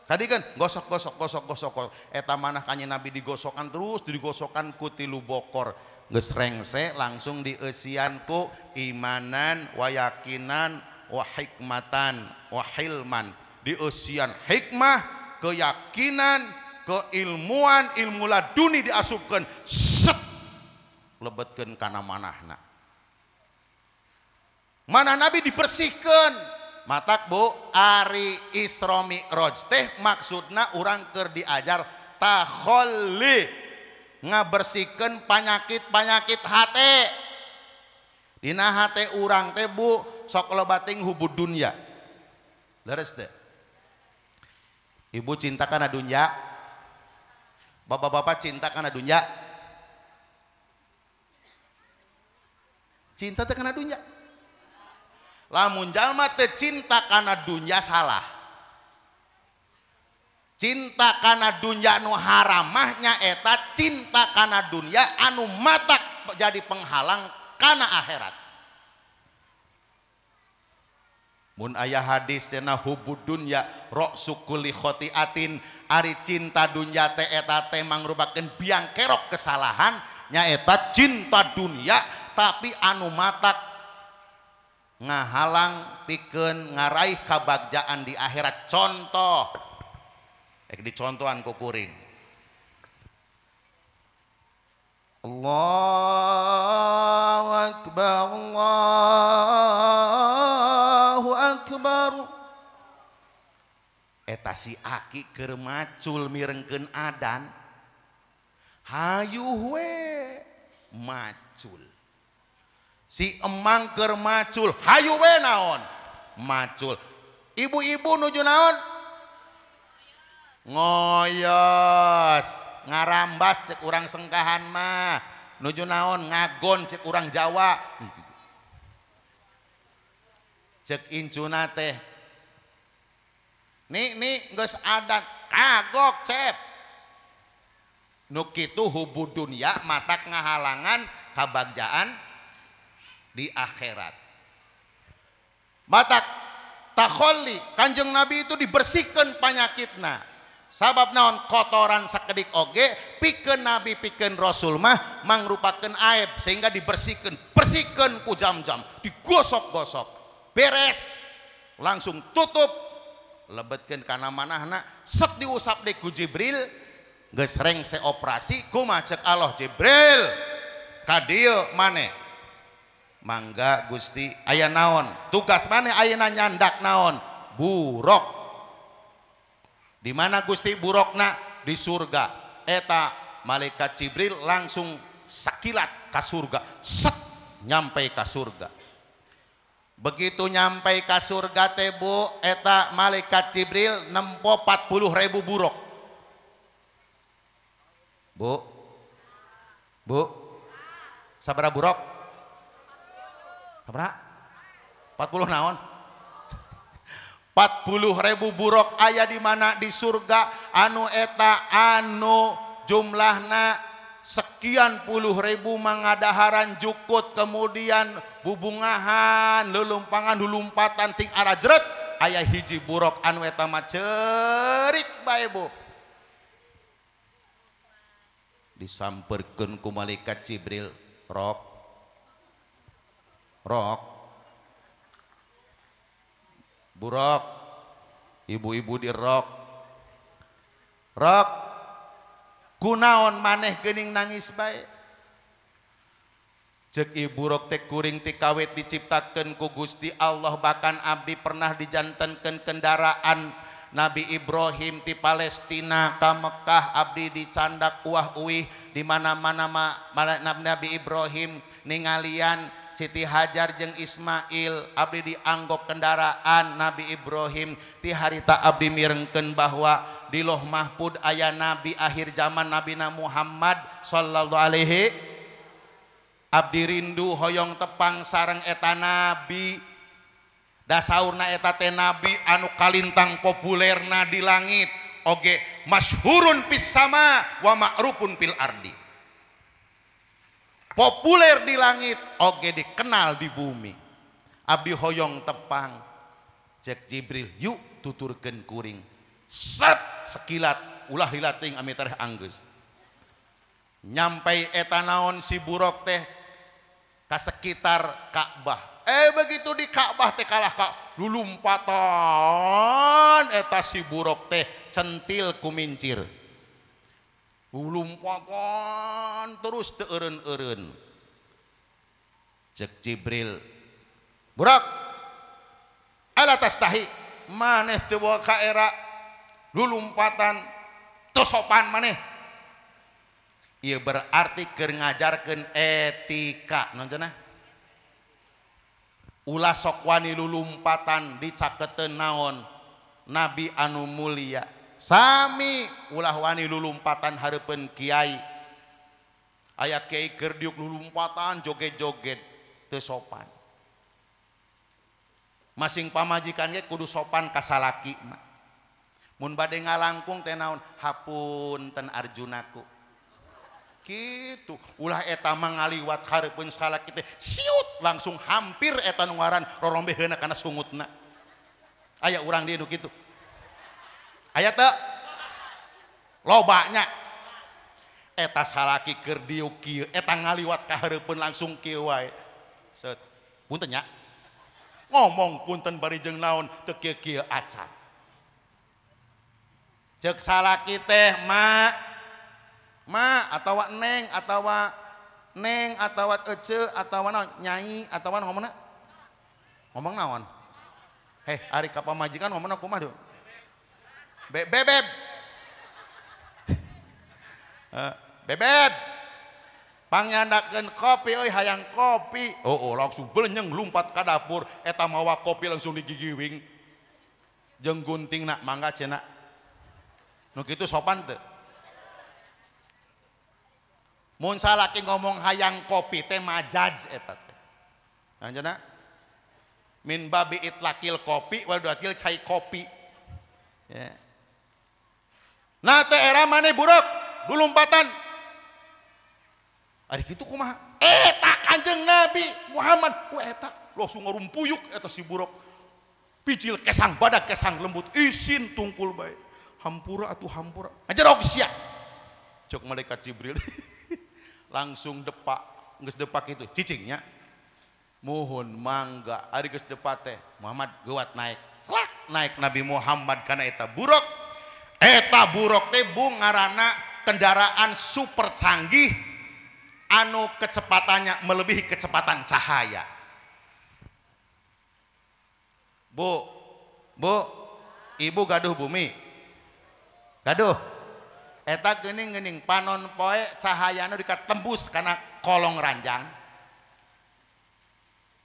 Kadikeun gosok gosok gosok gosok. Eta manah kanjeng Nabi digosokan terus, digosokan ku tilu bokor. Geus rengse langsung dieusian ku imanan wa yakinan wa hikmatan wa hilman. Dieusian hikmah, keyakinan, keilmuan, ilmu laduni diasupkeun set lebetkeun kana manahna. Manah Nabi dibersihkeun. Matak Bu, ari Isra Mi'raj teh maksudna urang keur diajar takholli, ngabersihkeun panyakit-panyakit hate. Dina hate urang teh Bu sok loba ting hubud dunya. Leres teh. Ibu cinta kana dunya? Bapak-bapak cinta kana dunya? Cinta teh kana dunya. Lamun jalma teh cinta kana dunya salah. Cinta kana dunya nu haram mah nyaeta cinta kana dunya anu matak jadi penghalang kana akhirat. Mun aya hadis cenah hubud dunya ra'su kulli khotiatin, ari cinta dunya teh eta teh mangrupakeun biang kerok kesalahan, nyaeta cinta dunya tapi anu matak ngahalang pikeun ngaraih kabagjaan di akhirat. Contoh rek dicontohan ku kuring. Allahu akbar, Allahu akbar. Eta si aki keur macul mirengkeun adan, hayuh we macul. Si emang keur macul, hayu we naon? Macul. Ibu-ibu nuju naon? Ngoyos, ngarambas cek urang sengkahan mah. Nuju naon? Ngagon cek urang Jawa. Cek incuna teh. Nih nih geus adan, kagok cep. Nu kitu hubud dunya matak ngahalangan kabagjaan di akhirat. Matak takholli, Kanjeng Nabi itu dibersihkan penyakitna. Sabab naon? Kotoran sakedik oge pikeun Nabi pikeun Rasul mah mangrupakeun aib, sehingga dibersihkan, bersihkan ku jam-jam, digosok-gosok, beres, langsung tutup, lebetkeun kana manahna, set diusap deui ku Jibril, geus rengse operasi, kumaha cek Allah, Jibril ka dieu maneh. Mangga Gusti, aya naon? Tugas maneh ayeuna nyandak naon? Buruk. Di mana Gusti burukna? Di surga. Eta malaikat Jibril langsung sakilat ka surga, set nyampe ka surga. Begitu nyampe ka surga teh Bu, eta malaikat Jibril nempo 40.000 buruk. Bu, Bu, sabaraha buruk? Sabaraha? 40 naon? 40.000 buruk aya di mana? Di surga. Anu eta anu jumlahna sekian puluh ribu mangadaharan jukut, kemudian bubungahan, lulumpangan, lulumpatan ting arajret, aya hiji buruk anu eta mah cerik bae Bu. Disamperkeun ku malaikat Jibril, rok rok buruk, ibu-ibu di rok rok, kunaon maneh geuning nangis bae? Cek ibu rok teh kuring ti kawit diciptakeun ku Gusti Allah, bahkan abdi pernah dijantenkeun kendaraan Nabi Ibrahim ti Palestina ka Mekah, abdi dicandak uah uih di mana-mana Nabi Ibrahim ningalian Siti Hajar jeung Ismail, abdi dianggok kendaraan Nabi Ibrahim. Ti harita abdi mirengkeun bahwa di Loh Mahfud aya nabi akhir zaman, Nabina Muhammad sallallahu alaihi. Abdi rindu hoyong tepang sareng eta nabi. Dasaurna eta teh nabi anu kalintang populerna di langit, oge masyhurun fis sama wa ma'rufun fil ardi. Populer di langit, oge dikenal di bumi. Abdi hoyong tepang. Cek Jibril, yuk tuturkeun kuring. Set sekilat ulah lilating ami tereh anggeus. Nyampe eta naon si buruk teh ka sekitar Ka'bah. Begitu di Ka'bah teh kalah ka lulumpatan eta si buruk teh centil kumincir. Lumpatan terus teu eureun-eureun. Cek Jibril, burak ala tastahi, maneh teu boga kaera lulumpatan teu sopan maneh. Ieu berarti keur ngajarkeun etika, naon cenah? Ulah sok wani lulumpatan dicaketeun naon nabi anu mulia. Sami ulah wani lulumpatan hareupeun kiai. Aya kiai keur diuk lulumpatan joget-joget teu sopan. Masing pamajikan ge kudu sopan ka salaki mah. Mun bade ngalangkung teh naon? Hapunten arjunaku. Kitu ulah eta mah ngaliwat hareupeun salaki teh siut langsung hampir eta nu ngaran rorombeheuna kana sungutna. Aya urang di nu kitu. Aya teu? Lobanya. Eta salaki keur diuk kieu, eta ngaliwat ka hareupeun langsung kieu wae. Set. Punten nya. Ngomong punten bari jeung naon teu kieu-kieu acan. Ceuk salaki teh ma ma atawa neng atawa neng atawa ece atawa naon nyai atawa ngomongna ngomong naon? Heh, ari ka pamajikan ngomongna kumaha deui? Bebeb. Bebeb. Pangandakeun kopi euy hayang kopi. Oh, langsung belenyeng lumpat ka dapur eta mawa kopi langsung digigiwing. Jeung guntingna mangga cenah. Nu kitu sopan teu? Mun salaki ngomong hayang kopi teh majaz eta teh. Anjeunna min babi itlakil kopi wa dakil cai kopi. Ya. Nah teh era maneh buruk dulumpatan. Ari kitu kumaha? Eta Kanjeng Nabi Muhammad. Wah eta langsung ngarumpuyuk eta si buruk. Picil kesang badak kesang lembut isin tungkul bae. Hampura atuh hampura. Ngajerok sia. Cok malaikat Jibril. Langsung depak, geus depak itu cicingnya. Muhun mangga ari geus depak teh Muhammad geuwat naik. Selak naik Nabi Muhammad kana eta buruk. Eta buruk teh bung ngaranna kendaraan super canggih anu kecepatannya melebihi kecepatan cahaya. Bu, bu, ibu gaduh bumi. Gaduh. Eta geuning-geuning panon poe cahayana dikatembus kana kolong ranjang.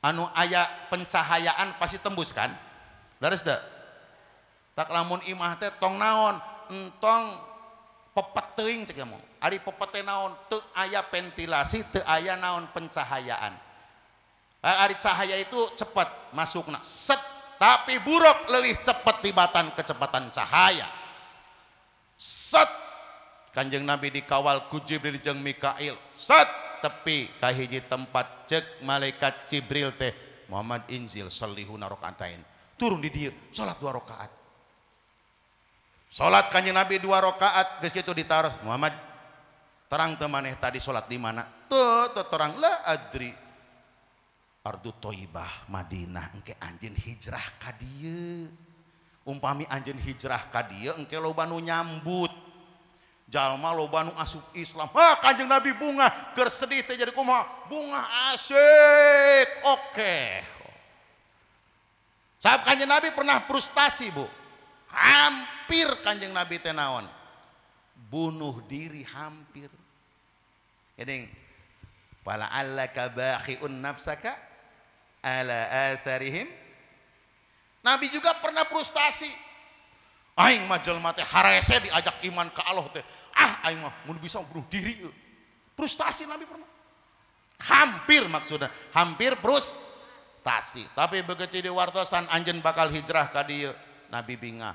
Anu aya pencahayaan pasti tembus kan? Leres teu? Tak lamun imah teh tong naon, entong pepet teuing cek kamu. Ari pepet teh naon, teu aya ventilasi, teu aya naon pencahayaan. Ari cahaya itu cepat masukna, set, tapi buruk leuwih cepet tibatan kecepatan cahaya. Set, Kanjeng Nabi dikawal ku Jibril jeung Mikail. Set, tepi ka hiji tempat cek malaikat Jibril teh Muhammad inzil sallihuna rakaatain. Turun di dieu, salat 2 rakaat. Salat Kanjeng Nabi 2 rakaat geus kitu ditaros Muhammad terang teu maneh tadi salat di mana? Teu terang la adri. Ardu Thaibah Madinah engke anjeun hijrah ka dieu. Umpami anjeun hijrah ka dieu engke loba nu nyambut. Jalma loba nu asup Islam. Ha Kanjeng Nabi bunga keur sedih teh jadi kumaha? Bunga asik. Oke. Sabab Kanjeng Nabi pernah frustasi, Bu. Hampir Kanjeng Nabi teh naon? Bunuh diri hampir. Geuning fala'allaka bakhi'un nafsaka ala atharihim. Nabi juga pernah frustasi. Aing mah jelema teh harese diajak iman ke Allah teh. Ah aing mah mun bisa bunuh diri. Frustasi Nabi pernah. Hampir maksudnya, hampir frustasi. Tapi begitu diwartosan anjeun bakal hijrah ka dieu, Nabi bingah.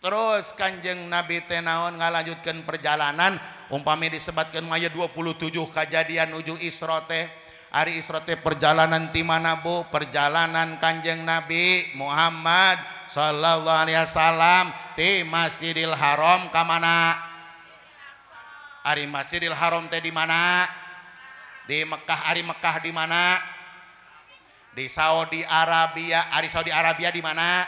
Terus Kanjeng Nabi teh naon ngalanjutkeun perjalanan, umpami disebatkeun maya 27 kajadian nuju Isra teh. Ari Isra teh perjalanan ti mana Bu? Perjalanan Kanjeng Nabi Muhammad sallallahu alaihi wasallam ti Masjidil Haram ka mana? Ari Masjidil Haram teh di mana? Di Mekah. Ari Mekah di mana? Di Saudi Arabia. Ari Saudi Arabia di mana?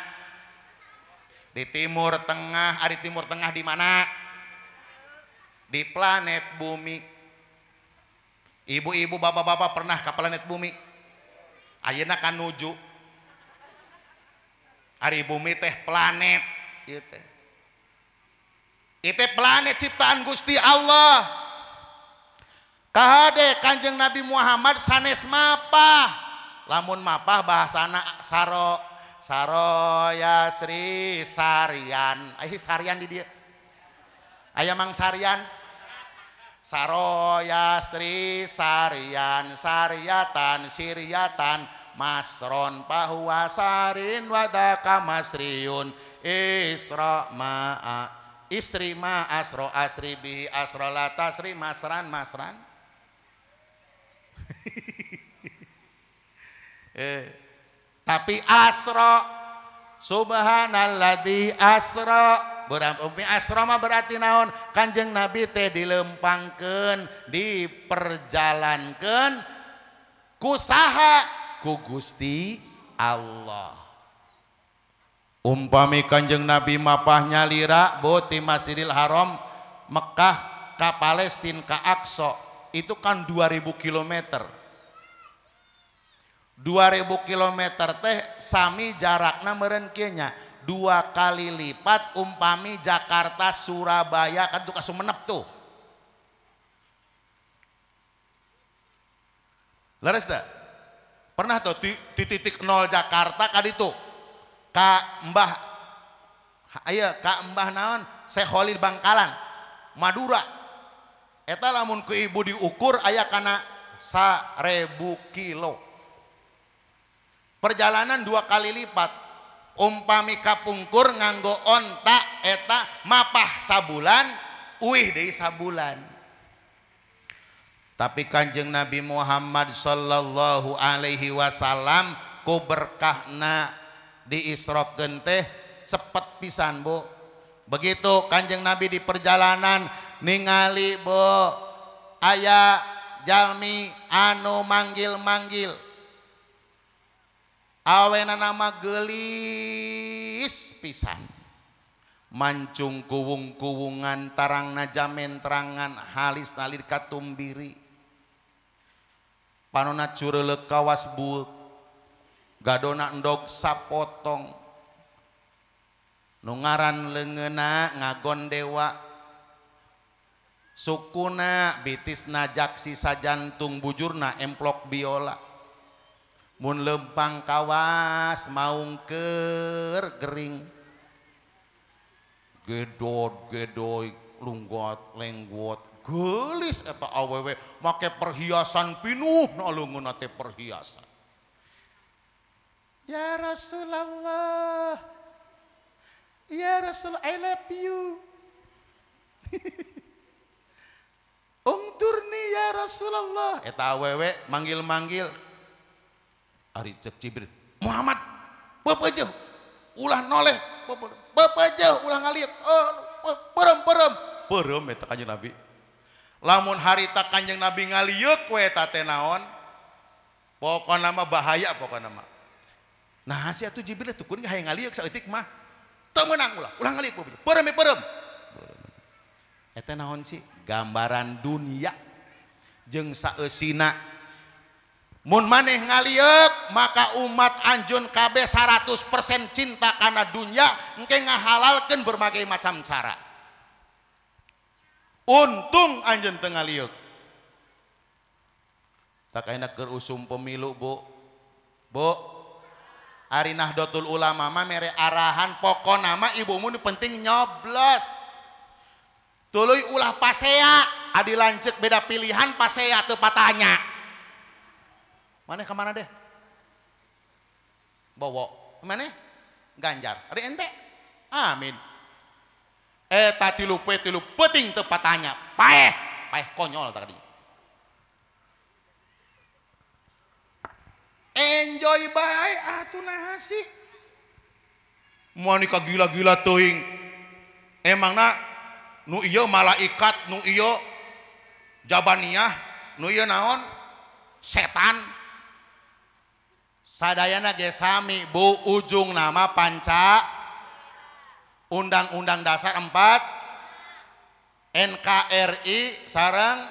Di Timur Tengah. Ari Timur Tengah di mana? Di planet bumi. Ibu-ibu, bapak-bapak pernah ke planet bumi? Ayeuna kan nuju. Ari bumi teh planet ieu teh. Ieu teh planet ciptaan Gusti Allah. Kahade Kanjeng Nabi Muhammad sanes mapah. Lamun mapah bahasana saro saroya sri sarian. Aya sarian di dieu. Aya mang sarian. Saroya sri sarian sariatan siriatan masron pahuwa sarin wadaka masriun isra ma'a isri ma asro asri bi asro latasri masran masran. Tapi asro Subhanalladzi asra. Berarti asra mah berarti naon? Kanjeng Nabi teh dilempangkeun, diperjalankeun ku saha? Ku Gusti Allah. Umpami Kanjeng Nabi mapah nyalira bo ti Masjidil Haram Mekah ka Palestina ka Aqsa itu kan 2000 kilometer. 2000 kilometer teh sami jarakna meureun kieu nya 2 kali lipat umpami Jakarta Surabaya kan tuh ka Sumenep tuh. Leres teh? Pernah tuh di titik 0 Jakarta ka ditu ka Mbah aya ka Mbah naon Syekh Khalil Bangkalan Madura eta lamun ku ibu diukur aya kana 1000 kilo. Perjalanan 2 kali lipat. Umpami kapungkur nganggo onta eta mapah sabulan uih deui sabulan. Tapi Kanjeng Nabi Muhammad sallallahu alaihi wasallam ku berkahna diisrokeun teh cepet pisan bu. Begitu Kanjeng Nabi di perjalanan ningali bu aya jalmi anu manggil-manggil awena nama gelis pisan mancung kuwung-kuwungan tarangna jamen terangan halis nalir katumbiri panona cureleuk kawas bueuk gadona endog sapotong nu ngaran leungeunna ngagon dewa sukuna bitisna jaksi sajantung bujurna emplok biola mun lempang kawas maungker gering gedot gedoy lunggot lenggot gelis eta awewe make perhiasan pinuh na leungeunna teh perhiasan. Ya Rasulullah, ya Rasul, I love you. Ungturni ya Rasulullah. Eta awewe manggil-manggil. Ari cek Jibril, Muhammad, pepeujeuh, ulah noleh, pepeujeuh, ulah ngaliuk, perem-perem, perem eta Kanjeng Nabi. Lamun harita Kanjeng Nabi ngaliuk we eta teh naon? Pokona mah bahaya pokona mah. Nah si atuh Jibril tuh kuring hayang ngaliuk saeutik mah. Teu meunang ulah, ulah ngaliuk perem perem. Eta naon sih? Gambaran dunia jeung saeusina. Mun maneh ngaliuk maka umat anjeun kabeh 100% cinta kana dunia engke ngahalalkeun berbagai macam cara. Untung anjeun teu ngaliuk. Tak ayeuna keur usum pemilu Bu. Bu, ari Nahdlatul Ulama mah mere arahan pokona mah ibumu nu penting nyoblos. Tuluy ulah pasea, adi lanceuk beda pilihan pasea teu patanya. Maneh kemana deh? Bowo. Maneh? Ganjar. Ari ente? Amin. Eta tilu poe tilu peuting teu patanya. Paeh, paeh konyol tadi. Enjoy bae atuh naha sih? Moal nikah gila-gila teuing. Emangna nu ieu malaikat, nu ieu jabaniyah, nu ieu naon? Setan. Sadayana ge sami bu ujung nama panca Undang-Undang Dasar 4 NKRI sareng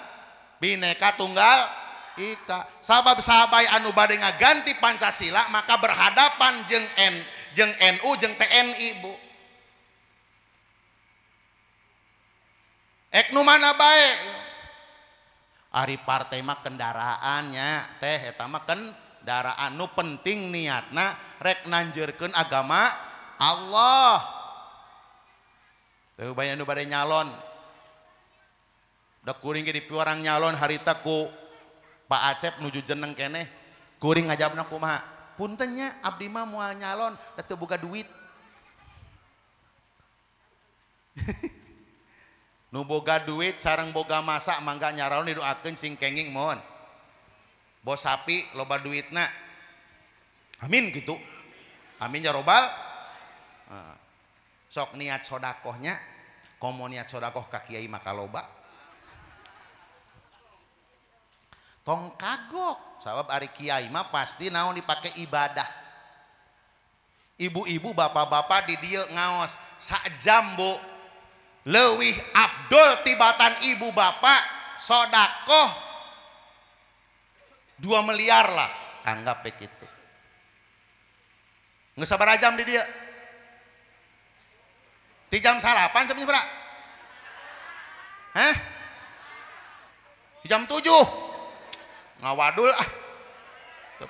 Bhinneka Tunggal Ika. Sabab sahabai anu bade ngaganti Pancasila maka berhadapan jeung N jeung NU jeung TNI bu. Ek nu mana bae? Ari partai mah kendaraannya teh eta mah kendaraan nu penting niatna rek nanjeurkeun agama Allah. Teu banyak nu bade nyalon. Da kuring ge dipiwarang nyalon harita ku Pak Acep nuju jeneng keneh. Kuring ngajabna kumaha? Punten nya abdi mah moal nyalon da teu boga duit. Nu boga duit sareng boga masa mangga nyaralon didoakeun sing kenging mohon. Bos sapi loba duitna. Amin gitu. Amin ya robbal. Sok niat sodakohnya, komo niat sodakoh ka kiai maka loba. Tong kagok, sabab ari kiai mah pasti naon dipake ibadah. Ibu-ibu, bapak-bapak di dieu ngaos sak jam bu, leuwih abdol tibatan ibu bapak sodakoh 2 miliar lah, anggap begitu. Nggak sabar jam di dia. Di jam salapan sampai berapa? Hah? Di jam 7. Ngawadul ah.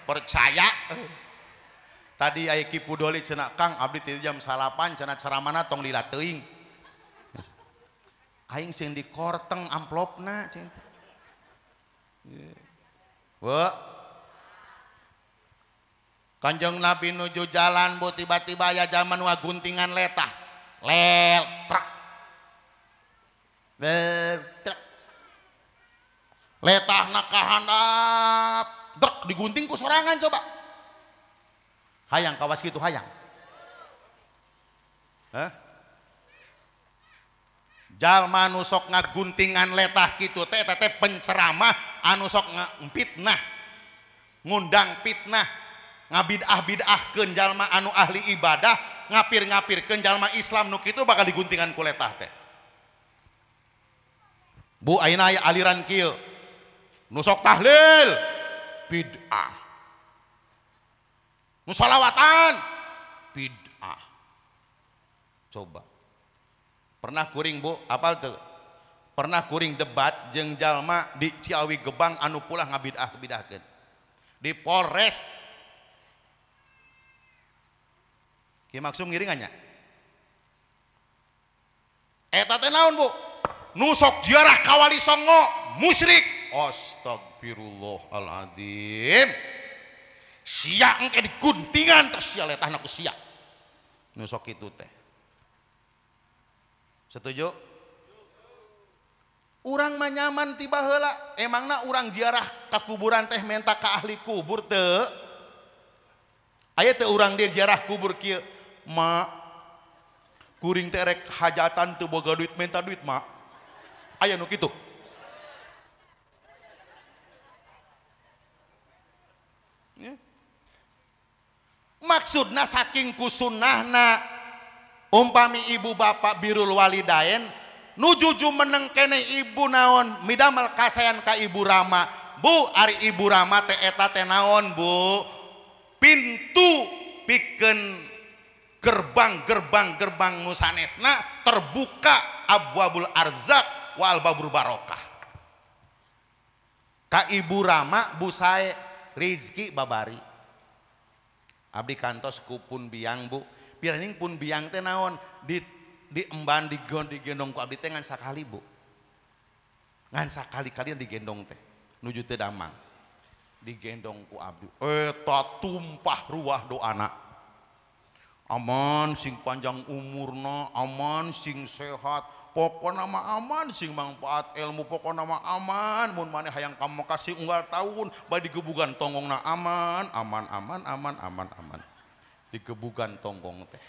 Percaya. Tadi aya Ki Pudoli cenah Kang abdi ti jam salapan cenah ceramana tong lila teuing. Aing sing dikorteng amplopna cenah. Wah. Kanjeng Nabi nuju jalan bu tiba-tiba aya zaman guntingan letah. Lel truk. Lel truk. Letahna ka handap, truk digunting ku sorangan coba. Hayang kawas gitu hayang. Hah? Jalma nu sok ngaguntingan letah kitu teh eta teh penceramah anu sok ngapitnah, ngundang fitnah, ngabid'ah-bid'ahkeun jalma anu ahli ibadah, ngapir-ngapirkeun jalma Islam nu kitu bakal diguntingan ku letah teh. Bu ayeuna aya aliran kieu. Nu sok tahlil bid'ah. Nu sholawatan bid'ah. Coba. Pernah kuring bu, apal teu? Pernah kuring debat jeung jalma di Ciawi Gebang anu pulah ngabid'ah-bid'ahkeun. Di Polres. Ki Maksum ngiringannya. Eta teh naon bu? Nu sok ziarah ka Wali Songo musyrik. Astagfirullahaladzim. Sia engke diguntingan terus sia letahna ku sia. Nu sok kitu teh. Setuju? Urang mah nyaman tiba heula, emangna urang ziarah ka kuburan teh menta ka ahli kubur teu? Aya teu urang dia ziarah kubur kieu, "Ma, kuring teh rek hajatan teu boga duit, menta duit, Ma." Aya nu kitu. Ya. Maksudna saking kusunahna umpami ibu bapak birul walidain nuju jumeneng kene ibu naon midamel kasayan ka ibu Rama. Bu ari ibu Rama teh eta teh naon bu? Pintu pikeun gerbang-gerbang nu sanesna terbuka abwabul arzak wal babur barokah. Ka ibu Rama bu sae rizki babari. Abdi kantos ku pun biang bu. Piraning pun biang teh naon di diemban digendong ku abdi teh ngan sakali bu. Ngan sakali-kali digendong teh nuju teu damang. Digendong ku abdi eta tumpah ruah doana. Aman sing panjang umurna, aman sing sehat, pokona mah aman sing manfaat ilmu, pokona mah aman mun maneh hayang ka Mekah sing unggal taun bade digebugan tonggongna aman, aman, aman, aman, aman, aman. Digebugan tonggong teh.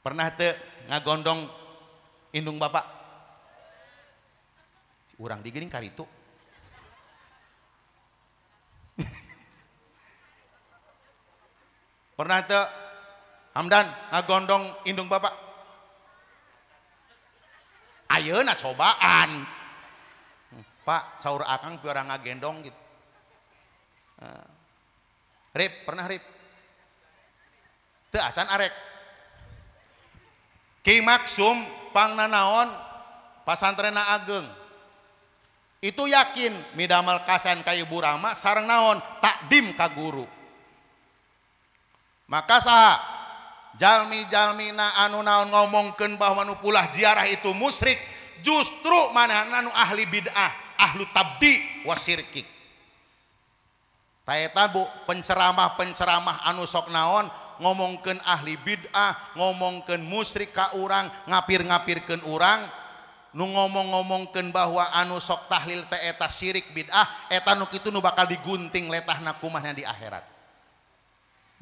Pernah teu ngagondong indung bapak? Urang digeuning karitu. Pernah teu Hamdan ngagondong indung bapak? Ayeuna cobaan. Pak, saur akang piora ngagendong gitu. Rip, pernah Rip? Teu acan arek. Ki Maksum pangnanaon pasantrena ageng. Itu yakin midamel kasan ka Ibu Rama sareng naon takdim ka guru. Maka saha jalmi-jalmina anu naon ngomongkeun bahwa nu pulah ziarah itu musyrik, justru manehna nu ahli bid'ah, ahlu tabdi wasyirki. Taeta bu penceramah-penceramah anu sok naon ngomongkeun ahli bid'ah, ngomongkeun musyrik ka urang, ngapir-ngapirkeun urang, nu ngomong-ngomongkeun bahwa anu sok tahlil teh eta syirik bid'ah, eta nu kitu nu bakal digunting letahna kumahna di akhirat.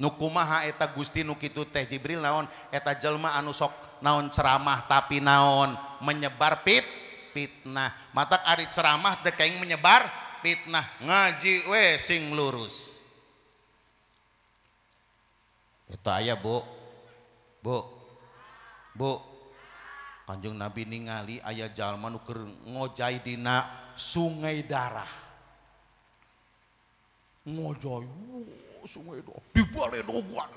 Nu kumaha eta Gusti nu kitu teh Jibril naon eta jelma anu sok naon ceramah tapi naon menyebar fitnah. Matak ari ceramah teh kaing menyebar fitnah, ngaji we sing lurus. Eta aya Bu. Bu. Bu. Kanjeng Nabi ningali aya jalma nu keur ngojay dina sungai darah. Ngojay sungai darah dibaledogan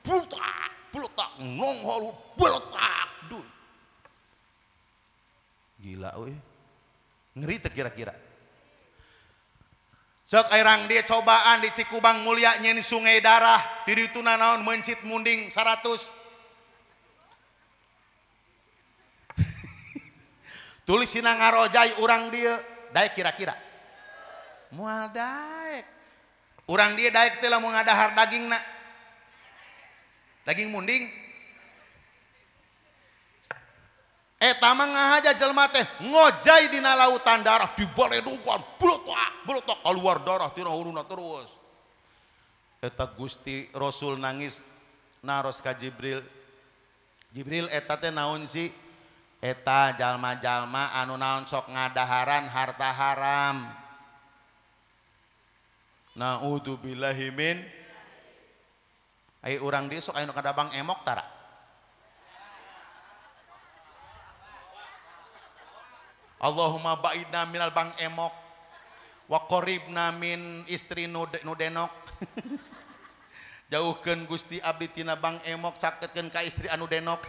beletak beletak nongol beletak duh. Gila euy. Ngeri teu kira-kira. Cek airang dia cobaan di Cikubang Mulia nyen sungai darah di ditu naon mencit munding 100. Tulis sina ngarojai urang dia daek kira-kira. Moal daek. Urang dia daek teh lamun ngadahar dagingna. Daging munding. Eta mah ngahaja jelema teh ngojai dina lautan darah dibaledogan bletak bletak keluar darah tina huruna terus. Eta Gusti Rasul nangis naros ka Jibril. Jibril eta teh naon sih? Eta jalma-jalma anu naon sok ngadaharan harta haram. Naudzubillahi min. Ai urang dieu sok aya nu kadabang emok tara. Allahumma ba'idna minal bang emok wa qaribna min istri nu denok. Jauhkeun Gusti abdi tina bang emok, caketkeun ka istri anu denok.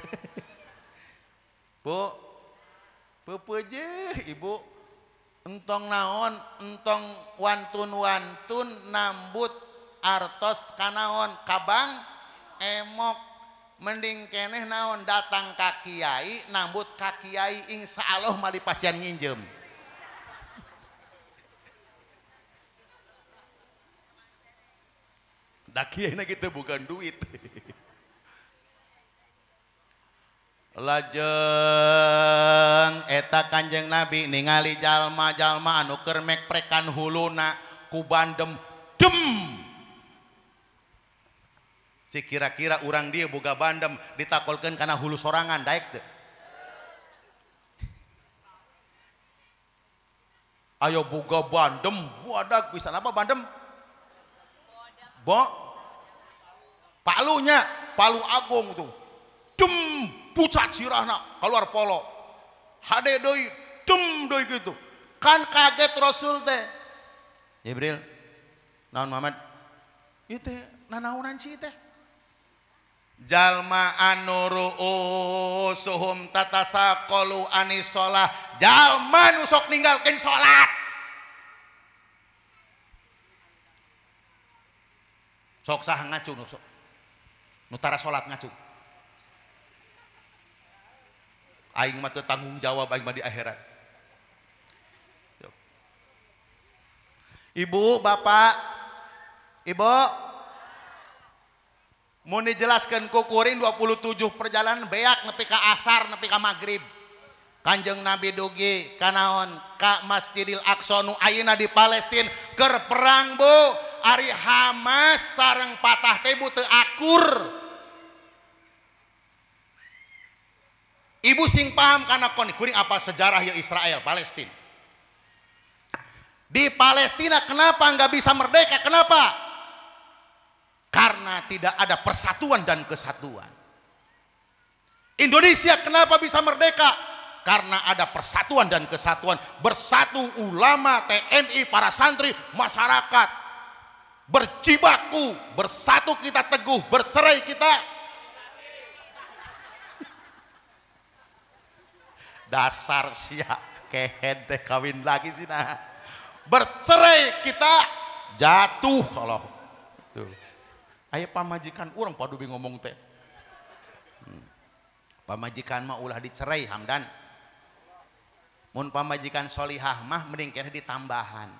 Bu, pepeje ibu, entong naon, entong wantun-wantun nambut artos kanaon kabang emok, mending keneh naon datang ka kiai nambut ka kiai insya Allah mali pasien nginjem. Da kiaina gitu bukan duit. Lajeng eta Kanjeng Nabi ningali jalma-jalma anu keur mekprekan huluna ku bandem dem. Cik kira-kira urang dia boga bandem ditakolkeun kana hulu sorangan daek teu? Ayo boga bandem wadag pisan apa bandem? Bo palunya, palu agung tuh. Dem pucat sirahna keluar polo hade deui dem deui gitu kan kaget Rasul teh. Jibril naon Muhammad ieu teh nanaonan sih teh jalma anu ru'usuhum tatasaqalu anis shalah jalma nu sok ninggalkeun salat sok saha ngacu nu sok nu tara salat ngacu. Aing mah teu tanggung jawab aing mah di akhirat. Ibu, bapak, ibu, mau dijelaskan ku kuring 27 perjalanan beak nepi ka asar nepi ka maghrib. Kanjeng Nabi dugi kanaon ka Masjidil Aqsa nu ayeuna di Palestina keur perang bu, ari Hamas sareng Patah teh bu teu akur. Ibu sing paham karena koni kuring apa sejarah ya Israel, Palestina. Di Palestina kenapa nggak bisa merdeka? Kenapa? Karena tidak ada persatuan dan kesatuan. Indonesia kenapa bisa merdeka? Karena ada persatuan dan kesatuan. Bersatu ulama, TNI, para santri, masyarakat. Berjibaku, bersatu kita teguh, bercerai kita. Dasar sia kehed teh kawin lagi sih nah. Bercerai kita jatuh kalau tuh. Ayo pamajikan urang padubi ngomong teh. Pamajikan mah ulah dicerai Hamdan. Mun pamajikan solihah mah mending keneh ditambahan.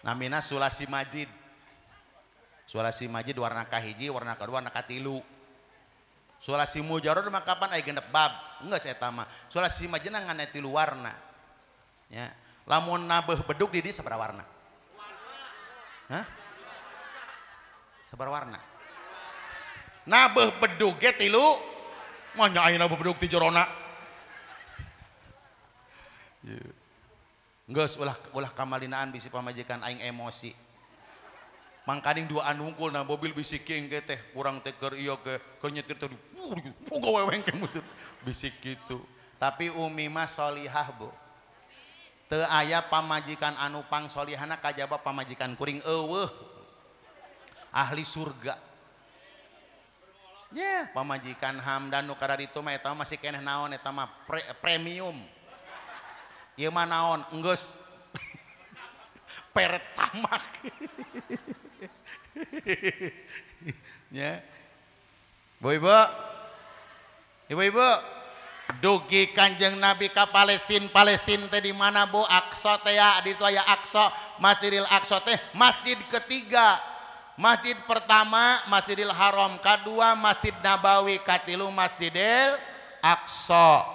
Namina Sulasi Majid. Sulasi Majid warna kahiji, warna kedua, warna katilu. Sulasi mujarod mah kapan aya genep bab? Enggak saya tama. Sulasi Majid ngan tilu warna. Ya. Lamun nabeuh bedug di dieu sabaraha warna? Hah? Sabaraha warna? Nabeuh bedug ge tilu. Mah nya aya nabeuh bedug ti jorona. Geus ulah kamalinaan bisi pamajikan aing emosi. Mangkaning duaan wungkul na mobil bisi kieu engke teh urang teh keur ieu ke keur nyetir teh gaweweng ke muter bisik kitu. Tapi umi mah solihah bu. Teu aya pamajikan anu pangsolihana kajaba pamajikan kuring eueuh. Ahli surga. Ya, pamajikan Hamdan nu kararitu mah eta masih keneh naon eta mah premium. Ieu mah naon enggeus pertamak. Ya. Bu ibu. Ibu-ibu, dugi Kanjeng Nabi ka Palestin, Palestin teh di mana Bu? Aqsa teh ya, di itu aya Aqsa, Masjidil Aqsa teh masjid ketiga. Masjid pertama Masjidil Haram, kedua Masjid Nabawi, katilu Masjidil Aqsa.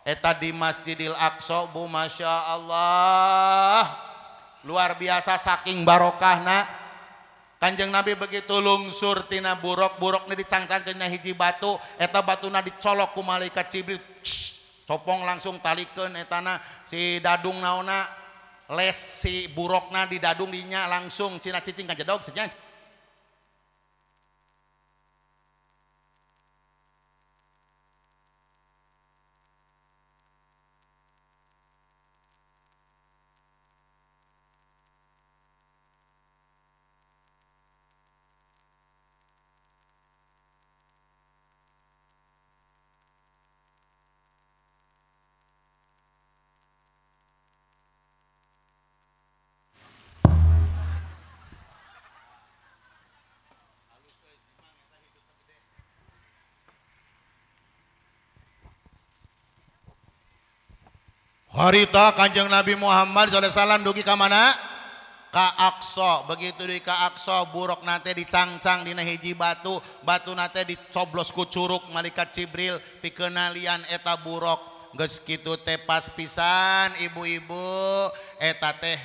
Eta di Masjidil Aqsa Bu, Masya Allah. Luar biasa saking barokahna. Kanjeng Nabi begitu lungsur tina buruk, burukna dicangcangkeun na hiji batu, eta batuna dicolok ku malaikat Jibril. Copong langsung talikeun etana si dadung naonna les si burukna di dadung dinya langsung cina cicing ka jedog senya. Harita Kanjeng Nabi Muhammad SAW dugi ka mana? Ka Aqsa. Begitu di ka Aqsa buruk nate dicangcang dina hiji batu, batu nate dicoblos ku curug malaikat Jibril pikeunalian eta buruk. Geus kitu teh pas pisan ibu-ibu eta teh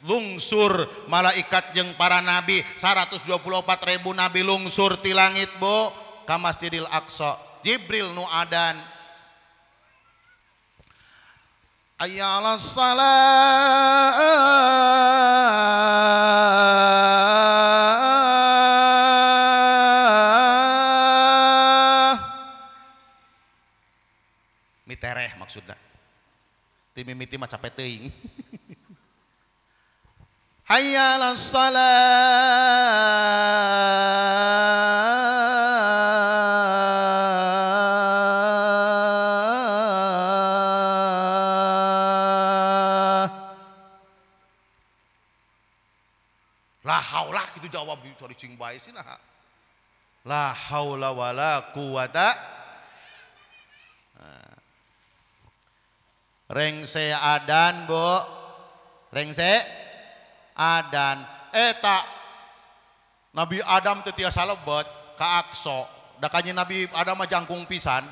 lungsur malaikat jeung para nabi 124.000 nabi lungsur ti langit Bu ka Masjidil Aqsa. Jibril nu adan hayya 'alas salah mitereh maksudna ti mimiti mah capek teuing hayya 'alas salah la haula gitu jawab sorry cing bae sih nah. La haula wala quwata. Rengse adan Bu, rengse adan eta Nabi Adam teu tiasa lebet ka Aqsa da kanjeng Nabi Adam mah jangkung pisan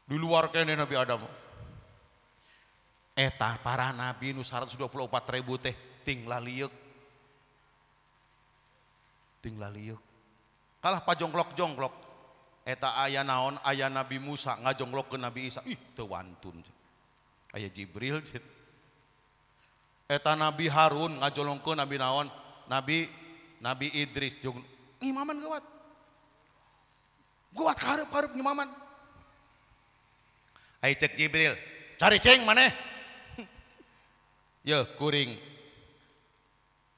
di luar kene Nabi Adam eta para nabi nu 124.000 teh ting lalieuk ting lalieuk kalah pajongklok-jongklok eta aya naon aya Nabi Musa ngajongklok ke Nabi Isa ih teu wantun aya Jibril cit eta Nabi Harun ngajolongkeun Nabi naon Nabi Idris jeung ngimaman gawat gawat hareup-hareup ngimaman aya cek Jibril cari ceng maneh yeuh kuring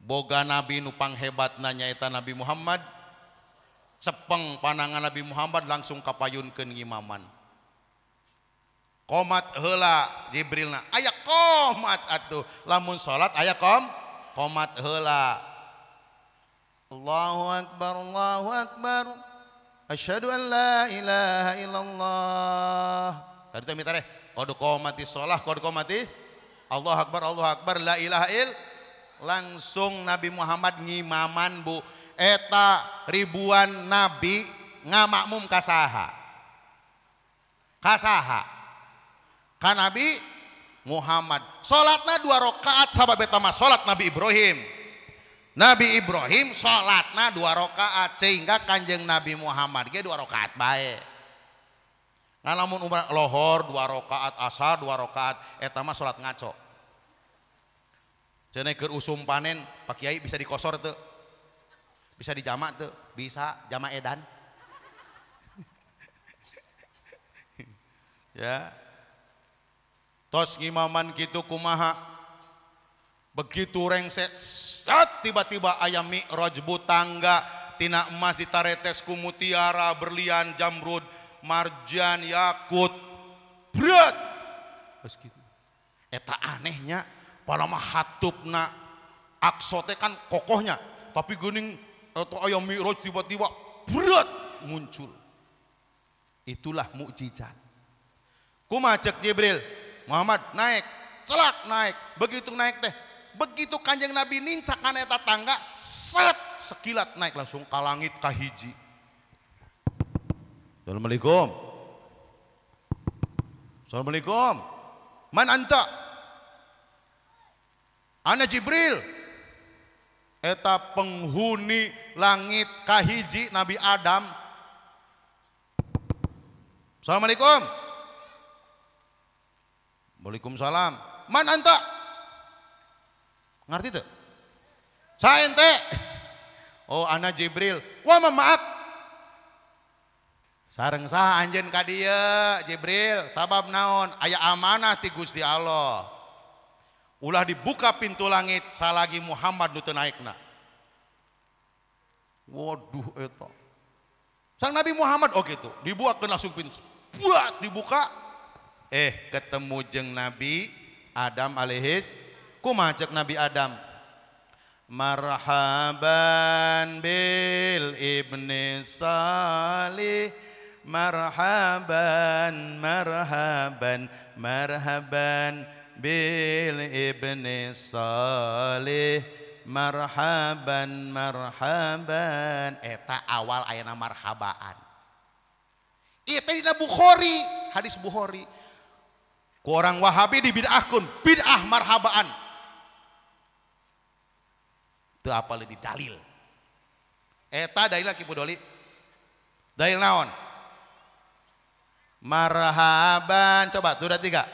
boga nabi nu panghebatna nyaeta Nabi Muhammad cepeng panangan Nabi Muhammad langsung kapayunkeun ngimaman komat heula Jibrilna aya komat atuh lamun salat aya komat heula Allahu akbar Allahu akbar asyhadu an la ilaha illallah tadi teh mitareh qad qamati shalah qad qamati Allahu akbar Allahu akbar la ilaha ill langsung Nabi Muhammad ngimaman Bu eta ribuan nabi ngamakmum kasaha kasaha ka Nabi Muhammad. Salatna 2 rakaat sabab eta mah salat Nabi Ibrahim. Nabi Ibrahim salatna 2 rakaat sehingga Kanjeng Nabi Muhammad ge 2 rakaat bae. Ngan lamun umrah lohor 2 rakaat, asar 2 rakaat eta mah salat ngaco. Cenah keur usum panen Pak Kiai bisa dikosor teu? Bisa dijamak teu? Bisa jamak edan. Ya. Tos ngimaman kitu kumaha? Begitu rengse set tiba-tiba aya mi'raj tangga tina emas ditaretes ku mutiara, berlian, jamrud, marjan, yakut. Berat. Terus gitu. Eta anehnya palama hatupna akso teh kan kokohnya, tapi geuning atau aya mi'raj tiba-tiba berat muncul. Itulah mukjizat. Kumaha cek Jibril? Muhammad naik, celak naik. Begitu naik teh, begitu Kanjeng Nabi nincak kana eta tangga, set sekilat naik langsung ka langit kahiji. Assalamualaikum. Assalamualaikum. Man anta? Ana Jibril. Eta penghuni langit kahiji Nabi Adam. Assalamualaikum. Waalaikumsalam. Man anta? Ngerti tuh? Saya ente. Oh, ana Jibril. Wah, maaf. Sareng saha anjeun ka dieu, Jibril? Sabab naon? Aya amanah ti Gusti Allah. Ulah dibuka pintu langit salagi Muhammad nu teu naekna. Waduh eta. Sang Nabi Muhammad oh gitu, dibukakeun langsung pintu. Buat dibuka. Ketemu jeung Nabi Adam alaihis. Kumaha cek Nabi Adam? Marhaban bil ibni salih, marhaban marhaban marhaban bil ibni salih, marhaban marhaban. Eta awal ayana marhabaan. Ieu teh dina Bukhari, hadis Bukhari. Ku orang Wahabi dibid'ahkeun, bid'ah marhabaan. Teu apal di dalil. Eta dalil Ki Pudoli. Dalil naon? Marhaban. Coba 2 3.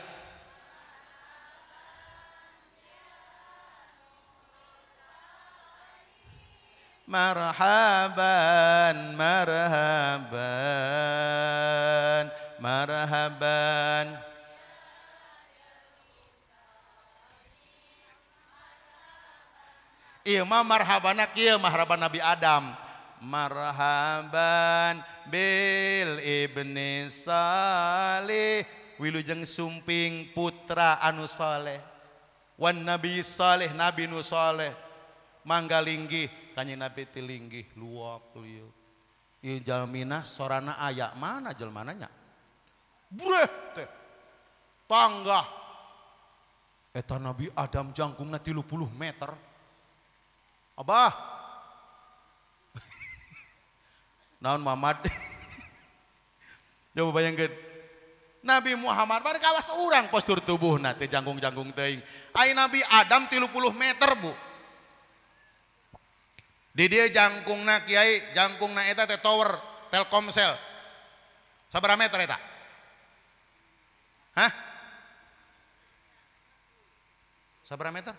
Marhaban marhaban marhaban. Ieu mah marhabana kieu marhaban Nabi Adam. Marhaban bil ibni salih, wilujeng sumping putra anu saleh. Wan nabi saleh, nabi nu saleh. Mangga linggih kanjeng Nabi teh linggih luak lieu. Ieu jalmina sorana aya mana jelmana nya? Breh teh tangga. Eta Nabi Adam jangkungna 30 meter. Abah. Naon Muhammad? Coba bayangkeun. Nabi Muhammad bari kawas urang postur tubuhna teh jangkung-jangkung teuing. Ai Nabi Adam 30 meter, Bu. Di dieu jangkungna kiai, jangkungna eta teh tower Telkomsel. Sabaraha meter eta? Hah? Sabaraha meter?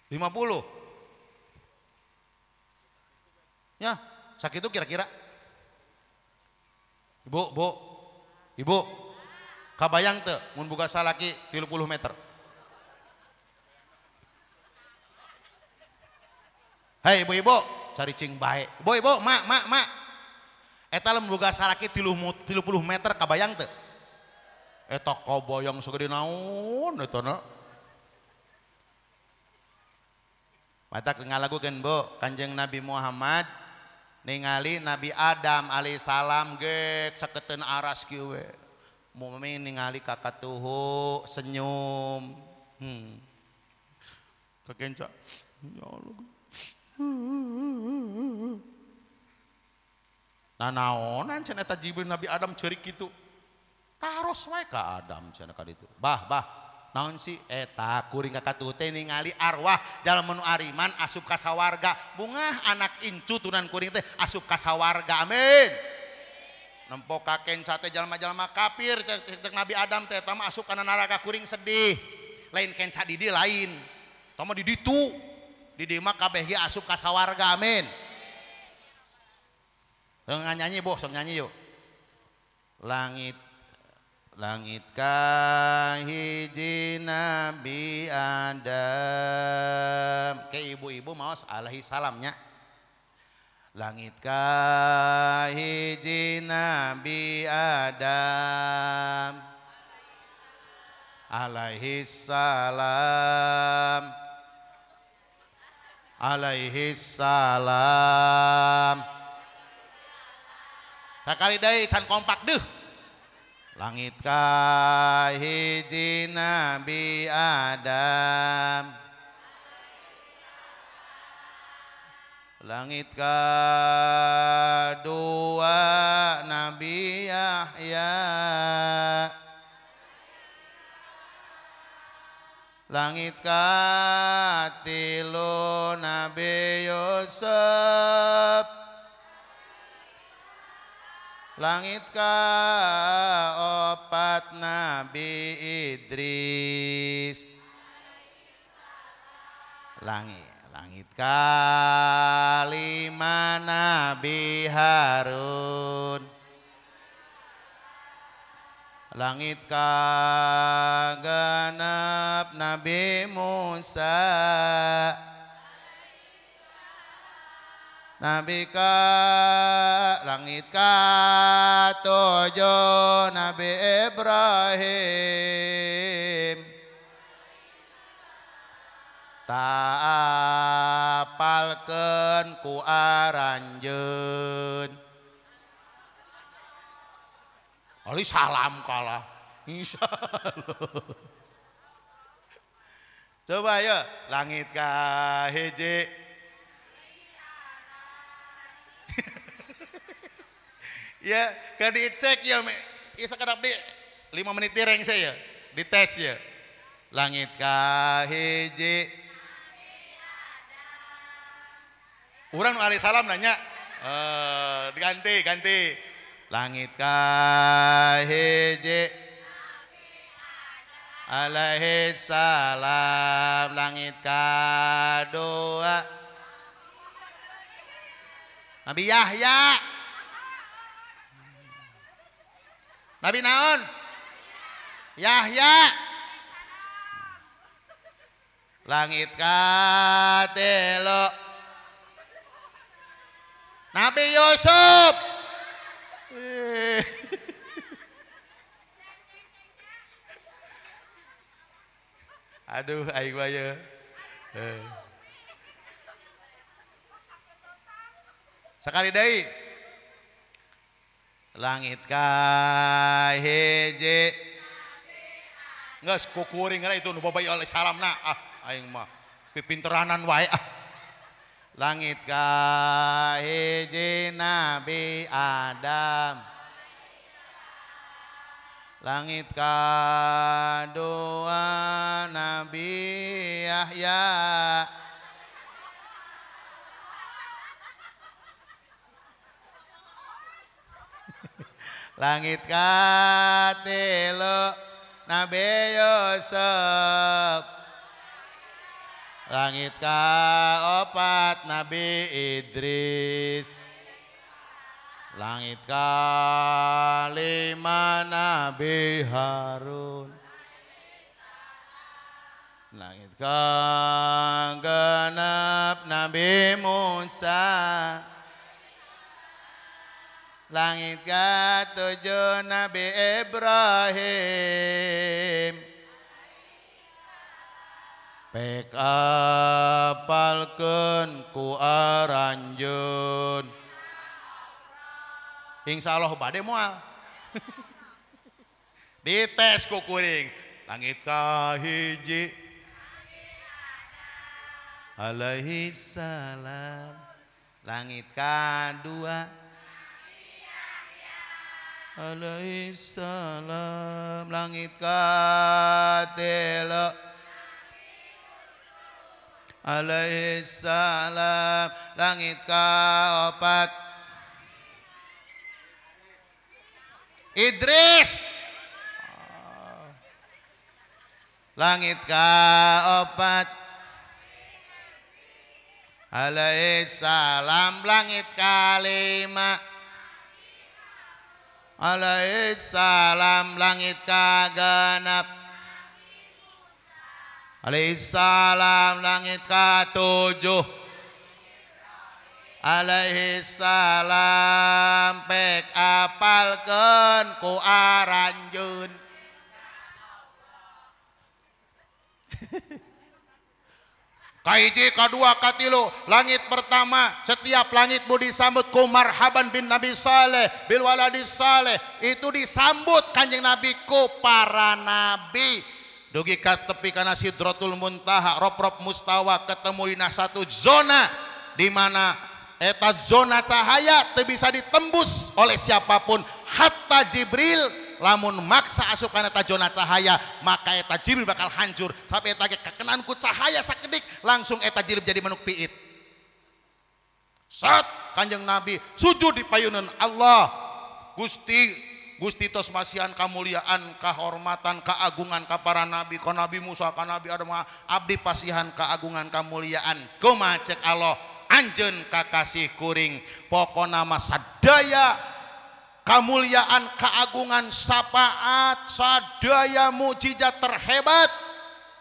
50. Ya, sakitu kira-kira. Ibu, Bu. Ibu. Kabayang teu mun boga salaki 30 meter? Hei ibu-ibu, cari cing bae. Ibu-ibu, mak, mak, mak. Eta lamun boga salaki 30 meter kabayang teu? Eta kabayang sagede naon eta na? Matak ngalagukeun Bu, Kanjeng Nabi Muhammad ningali Nabi Adam alaihissalam gek saketeun aras kieu we. Mumi ningali ka katuhu senyum. Kakenca. Ya Allah. Nah naonan cenah eta Jibril Nabi Adam ceurik kitu. Taros wae ka Adam cenah ka ditu. Bah bah naon sih eta kuring ka katuhu teh ningali arwah jalma nu ariman asup ka sawarga. Bungah anak incu tunan kuring teh asup ka sawarga. Amin. Nempo ka kenca teh jalma-jalma kafir cek Nabi Adam teh eta mah asup kana neraka kuring sedih. Lain kenca di dieu lain. Tah mah di ditu. Di dieu mah kabeh ge asup ka sawarga. Amin. Sok nyanyi boh, sok nyanyi yuk. Langit langit kahiji Nabi Adam. Ke ibu-ibu maos alaihi salamnya. Langit kahiji Nabi Adam alaihi salam, alaihi salam. Sakali deui can kompak deuh. Langit kahiji Nabi Adam, langit kedua Nabi Yahya, langit katilu Nabi Yusuf, langit kaopat Nabi Idris, langit langit kalima Nabi Harun, langit kagenep Nabi Musa, Nabi ka langit katujuh Nabi Ibrahim. Taapalkeun ku aranjeun. Ali salam kalah. Insyaallah. Coba ya, langit kahiji. Ya, ke dicek ya, ya sekedap di 5 menit tireng saya dites ya. Langit kahiji. Urang nu alaihi salam nanya, diganti ganti. Langit kahiji alaihi salam, langit kadua Nabi Yahya, Nabi naon? Yahya. Langit katelo Nabi Yusuf. Aduh aing mah ye. Sekali deui. Langit kahiji. Geus kukuring heula itu nu babay alaihi salamna. Ah aing mah pipinteranan wae ah. Langit kahiji Nabi Adam, langit kadua Nabi Yahya, langit katilu Nabi Yusuf, langit kaopat Nabi Idris, langit kalima Nabi Harun, langit kagenep Nabi Musa, langit katujuh Nabi Ibrahim. Pek apalkeun ku aranjeun. Insyaallah bade moal. Dites ku kuring. Langit kahiji alaihi salam, langit kadua Alaihi salam langit katilu alaihi salam langit kaopat Idris langit kaopat alaihi salam langit kalima alaihi salam langit kagenep alaihi salam langit katujuh alaihi salam pek apalkeun ku aranjeun. Kahiji, kadua, katilu, langit pertama setiap langit bu disambut ku marhaban bin Nabi Saleh bil waladi Saleh, itu disambut Kanjeng Nabi ku para nabi dugi ka tepi kana Sidratul Muntaha rob-rob mustawa ketemu dina satu zona di mana eta zona cahaya teu bisa ditembus oleh siapapun hatta Jibril. Lamun maksa asup kana eta zona cahaya maka eta Jibril bakal hancur sampai eta ge kakenaan ku cahaya sakedik langsung eta Jibril jadi manuk piit. Saat Kanjeng Nabi sujud di payunan Allah, Gusti Gusti tos masihan kamuliaan kahormatan keagungan ka para nabi, ka Nabi Musa, ka Nabi Adam, abdi pasihan keagungan kamuliaan. Kumaha cek Allah anjeun kakasih kuring pokona mah sadaya kamuliaan, keagungan, syafaat, sadaya mukjizat terhebat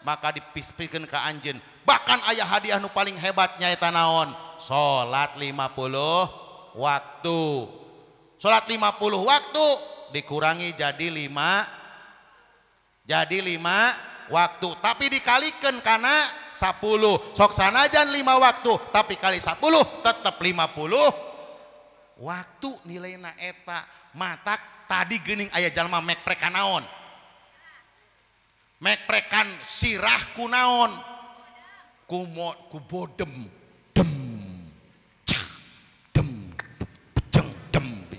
maka dipispikeun ka anjeun. Bahkan aya hadiah nu paling hebat nyaeta naon? Salat 50 waktu. Salat 50 waktu dikurangi jadi 5, jadi 5 waktu, tapi dikalikeun kana 10. Sok sanajan 5 waktu tapi kali 10 tetep 50 waktu nilaina eta. Matak tadi geuning aya jalma mekprekan naon, mekprekan sirah ku naon, ku bodem dem cah dem jeng dem.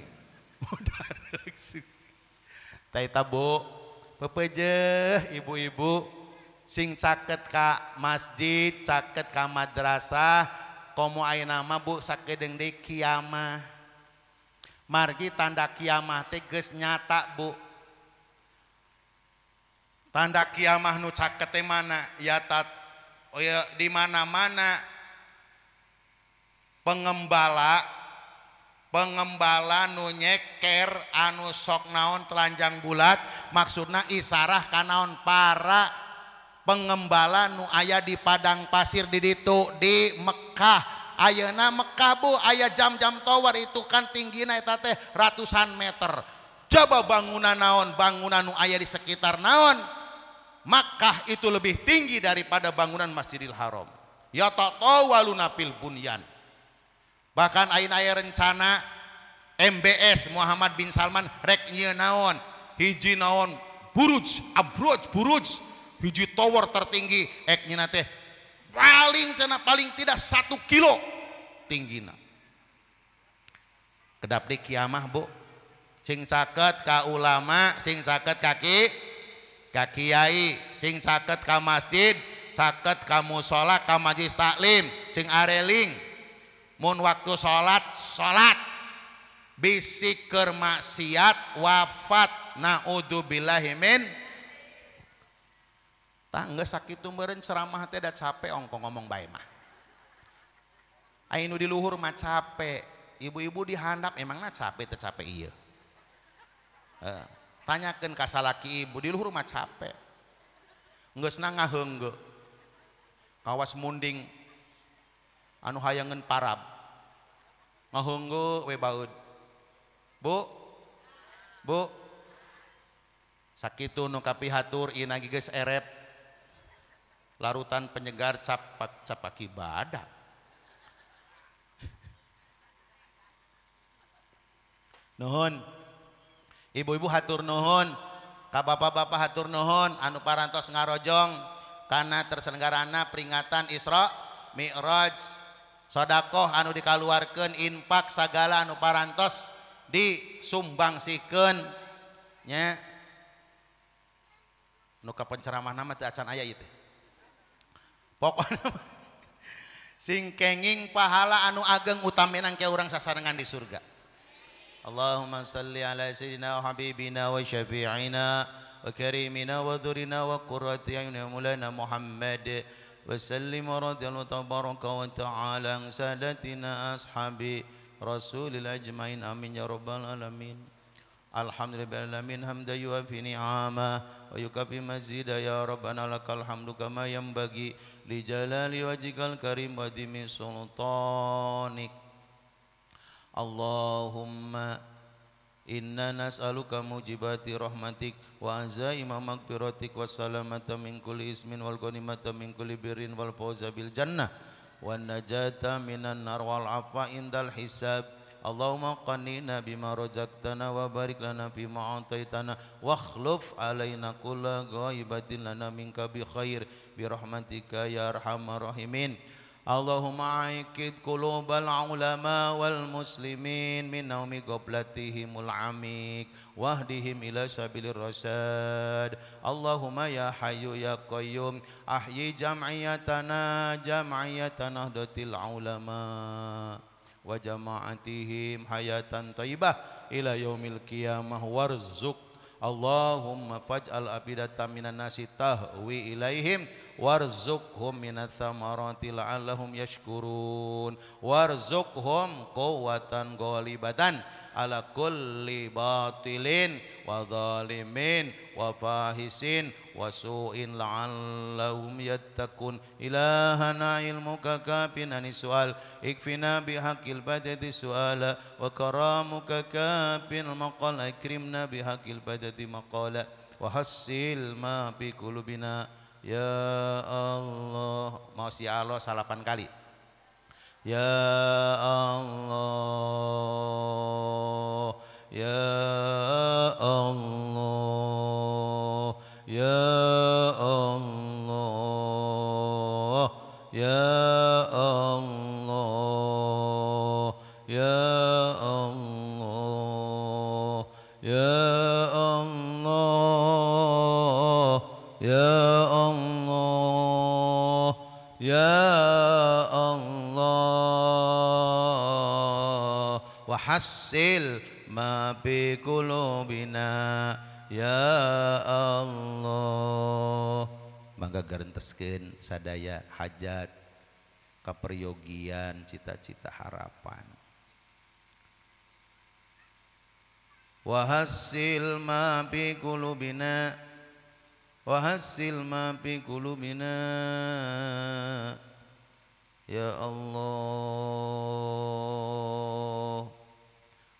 Taita bu pepejeh ibu-ibu sing caket ka masjid, caket ka madrasah, komo ayeuna mah bu sakedeung deui kiamah. Margi tanda kiamah teh geus nyata bu. Tanda kiamah nu caket teh mana? Ya tat, oh ya di mana-mana pengembala nu nyeker anu sok naon telanjang bulat, maksudna isarah ka naon para pengembala nu aya di padang pasir di ditu di Mekah. Ayeuna Mekah bu aya jam-jam tower itu kan tinggina eta teh ratusan meter. Coba bangunan naon, bangunan nu aya di sekitar naon Makkah itu lebih tinggi daripada bangunan Masjidil Haram. Ya tatawaluna fil bunyan. Bahkan ayeuna aya rencana MBS Muhammad bin Salman rek nyieun naon, hiji naon buruj, abroj buruj, hiji tower tertinggi ek nyieuna teh paling cenah paling tidak 1 kilo tinggina. Kedap di kiamah bu, sing caket ka ulama, sing caket kaki ka kiai, sing caket ka masjid, caket ka musola, ka majlis taklim, sing areling mun waktu salat salat bisi keur maksiat wafat naudzubillahi min. Tah geus sakitu meureun ceramah teh da capek ongko ngomong bae mah. Aya nu di luhur mah capek, ibu-ibu di handap emangna capek teu capek ieu. Tanyakeun ka salaki ibu di luhur mah capek. Geusna ngaheunggeuk. Kawas munding anu hayangeun parab. Ngaheunggeuk we baeud. Bu. Bu. Sakitu nu kapihatur ieu nagi geus erep. Larutan penyegar capak capaki badak. Nuhun. Ibu-ibu hatur nuhun, ka bapak-bapak hatur nuhun anu parantos ngarojong kana terselenggarana peringatan Isra Mi'raj. Sodakoh anu dikaluarkeun, infak sagala anu parantos Disumbangsikan nya nu ka penceramahna mah teu acan aya ieu teh. Pokona sing kenging pahala anu ageng utamina ke urang sasarengan di surga. Allahumma salli ala sayyidina wa habibina wa syafi'ina wa karimina wa dhurina wa qurrati a'yunina maulana Muhammad wa sallim radhiyallahu tabaraka wa ta'ala an sadatina ashabi rasulil ajmain amin ya rabbal alamin. Alhamdulillahil alamin hamda yuafi ni'ama wa yukafi mazida ya rabbana lakal hamdu kama yanbaghi li jalali wajhikal karim wa dimi sultanik. Allahumma inna nas'aluka mujibati rahmatik wa azaima magfiratik wassalamata min kulli ismin wal ghanimata min kulli birrin wal fawza bil jannah wan najata minan nar wal afwa indal hisab. Allahumma qanina bima razaqtana wa barik lana fima ataitana wa akhluf alaina kulla ghaibatin lana minka bi khair bi rahmatika ya arhamar rahimin. Allahumma aikid qulubal ulama wal muslimin min naumi ghaflatihimul amik wahdihim ila sabilir rasyad. Allahumma ya hayyu ya qayyum ahyi jam'iyatana jam'iyatan nahdlatil ulama wa jama'atihim hayatan thayyibah ila yaumil qiyamah warzuq. Allahumma faj'al abidatan minan nasi tahwi ilaihim warzuqhum minats thamarati la'allahum yashkurun warzuqhum quwwatan ghalibatan ala kulli batilin wa zalimin wa fahisin wa su'in la'allahum yattaqun. Ilahana ilmuka kafin ani su'al ikfina bihaqqil badati su'ala wa karamuka kafin maqal akrimna bihaqqil badati maqala wa hassil ma fi qulubina ya Allah. Mau si Allah 8 kali. Ya Allah, ya Allah, ya Allah, ya Allah, ya Allah, ya Allah, ya Allah, ya Allah. Wa hassil ma bi qulubina ya Allah. Mangga garenteskeun sadaya hajat, kaperyogian, cita-cita, harapan. Wa hassil ma bi qulubina wa hassil ma bi qulubina ya Allah.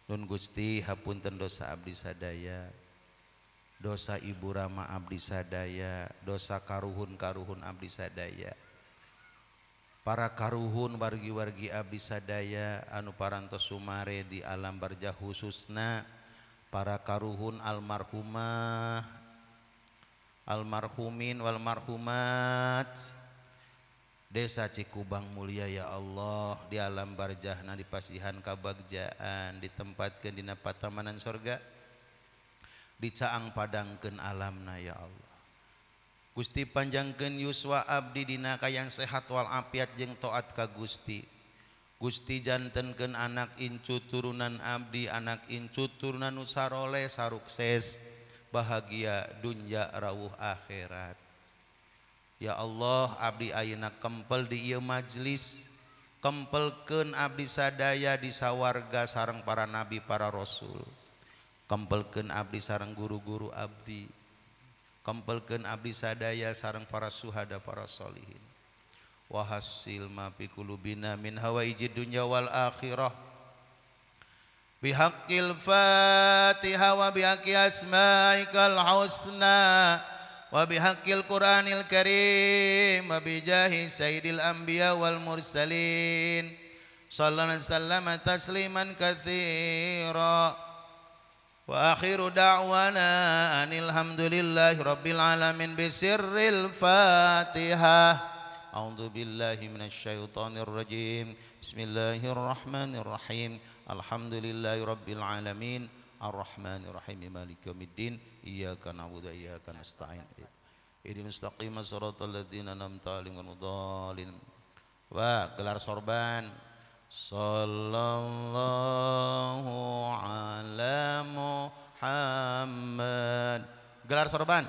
Nun Gusti hapunten dosa abdi sadaya, dosa ibu rama abdi sadaya, dosa karuhun-karuhun abdi sadaya, para karuhun wargi-wargi abdi sadaya anu parantos sumare di alam barjah, khususna para karuhun almarhumah, almarhumin wal marhumat Desa Cikubang Mulia ya Allah, di alam barjahna di pasihan kabagjaan, ditempatkeun dina patamanan sorga, dicaang padangkeun alamna ya Allah. Gusti panjangkeun yuswa abdi dina kayang sehat wal afiat jeung taat ka Gusti. Gusti jantenkeun anak incu turunan abdi, anak incu turunan nu saroleh sarukses, bahagia dunya rawuh akhirat. Ya Allah, abdi ayeuna kempel di ieu majlis, kempelkeun abdi sadaya di sawarga sareng para nabi para rasul, kempelkeun abdi sareng guru-guru abdi, kempelkeun abdi sadaya sareng para suhada para solihin. Wa hasil ma fi qulubina min hawaijid dunya wal akhirah bihaqqil Fatihah wa bihaqqi asmaikal husna wa bihaqqil Qur'anil Karim wa bijahi sayyidil anbiya wal mursalin sallallahu alaihi wasallam tasliman katsira. Wa akhiru da'wana anil hamdulillahi rabbil alamin bisirril Fatihah. A'udzu billahi minasyaitonir rajim. Bismillahirrahmanirrahim. Alhamdulillahi rabbil alamin. Arrahmanir rahim. Maliki yaumiddin. Iyyaka na'budu wa iyyaka nasta'in. Ihdinas mustaqim siratal ladzina an'amta 'alaihim ghairil maghdubi. Wah, gelar sorban. Sallallahu ala Muhammad. Gelar sorban.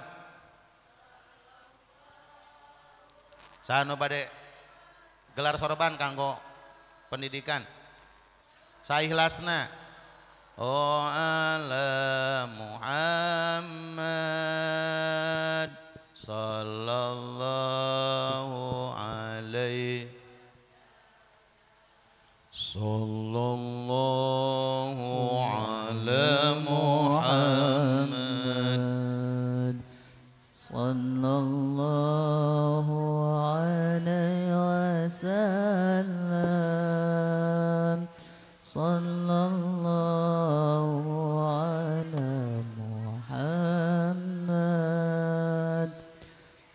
Sanu bade gelar sorban kanggo pendidikan. Saikhlasna. Oh ala Muhammad sallallahu alaihi sallallahu ala Muhammad sallallahu alaihi wasallam sallallahu ala Muhammad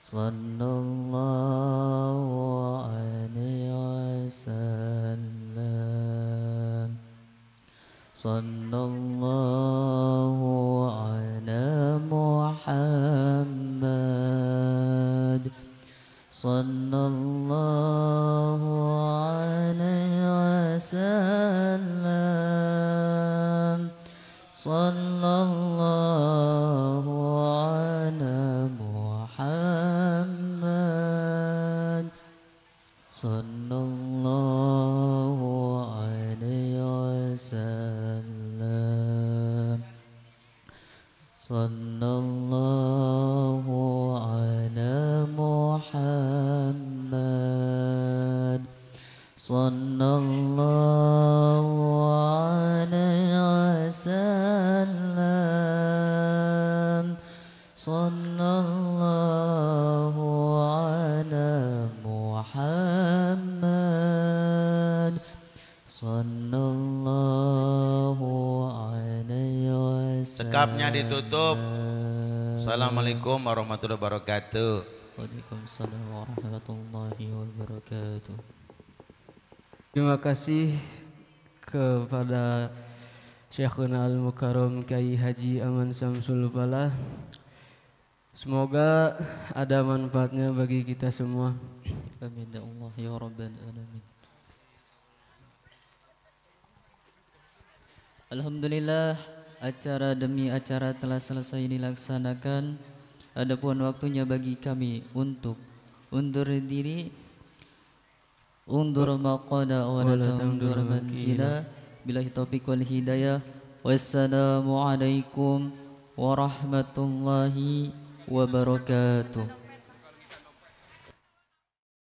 sallallahu alaihi wasallam sallallahu ala Muhammad sallallahu alaihi wasallam sallallahu ala Muhammad sallallahu alaihi wasallam sallallahu ala Muhammad sallallahu alaihi wasallam sallallahu ala Muhammad sallallahu alaihi wasallam. Sekapnya ditutup. Assalamualaikum warahmatullahi wabarakatuh. Waalaikumsalam warahmatullahi wabarakatuh. Terima kasih kepada Syekhuna Al-Mukarram Kiai Haji Aman Syamsul Falah. Semoga ada manfaatnya bagi kita semua. Amin ya Allah ya Rabbal alamin. Alhamdulillah, acara demi acara telah selesai dilaksanakan. Adapun waktunya bagi kami untuk undur diri. Undur maqada wa la tandur man kila. Billahi taufiq wal hidayah. Wassalamualaikum warahmatullahi wabarakatuh.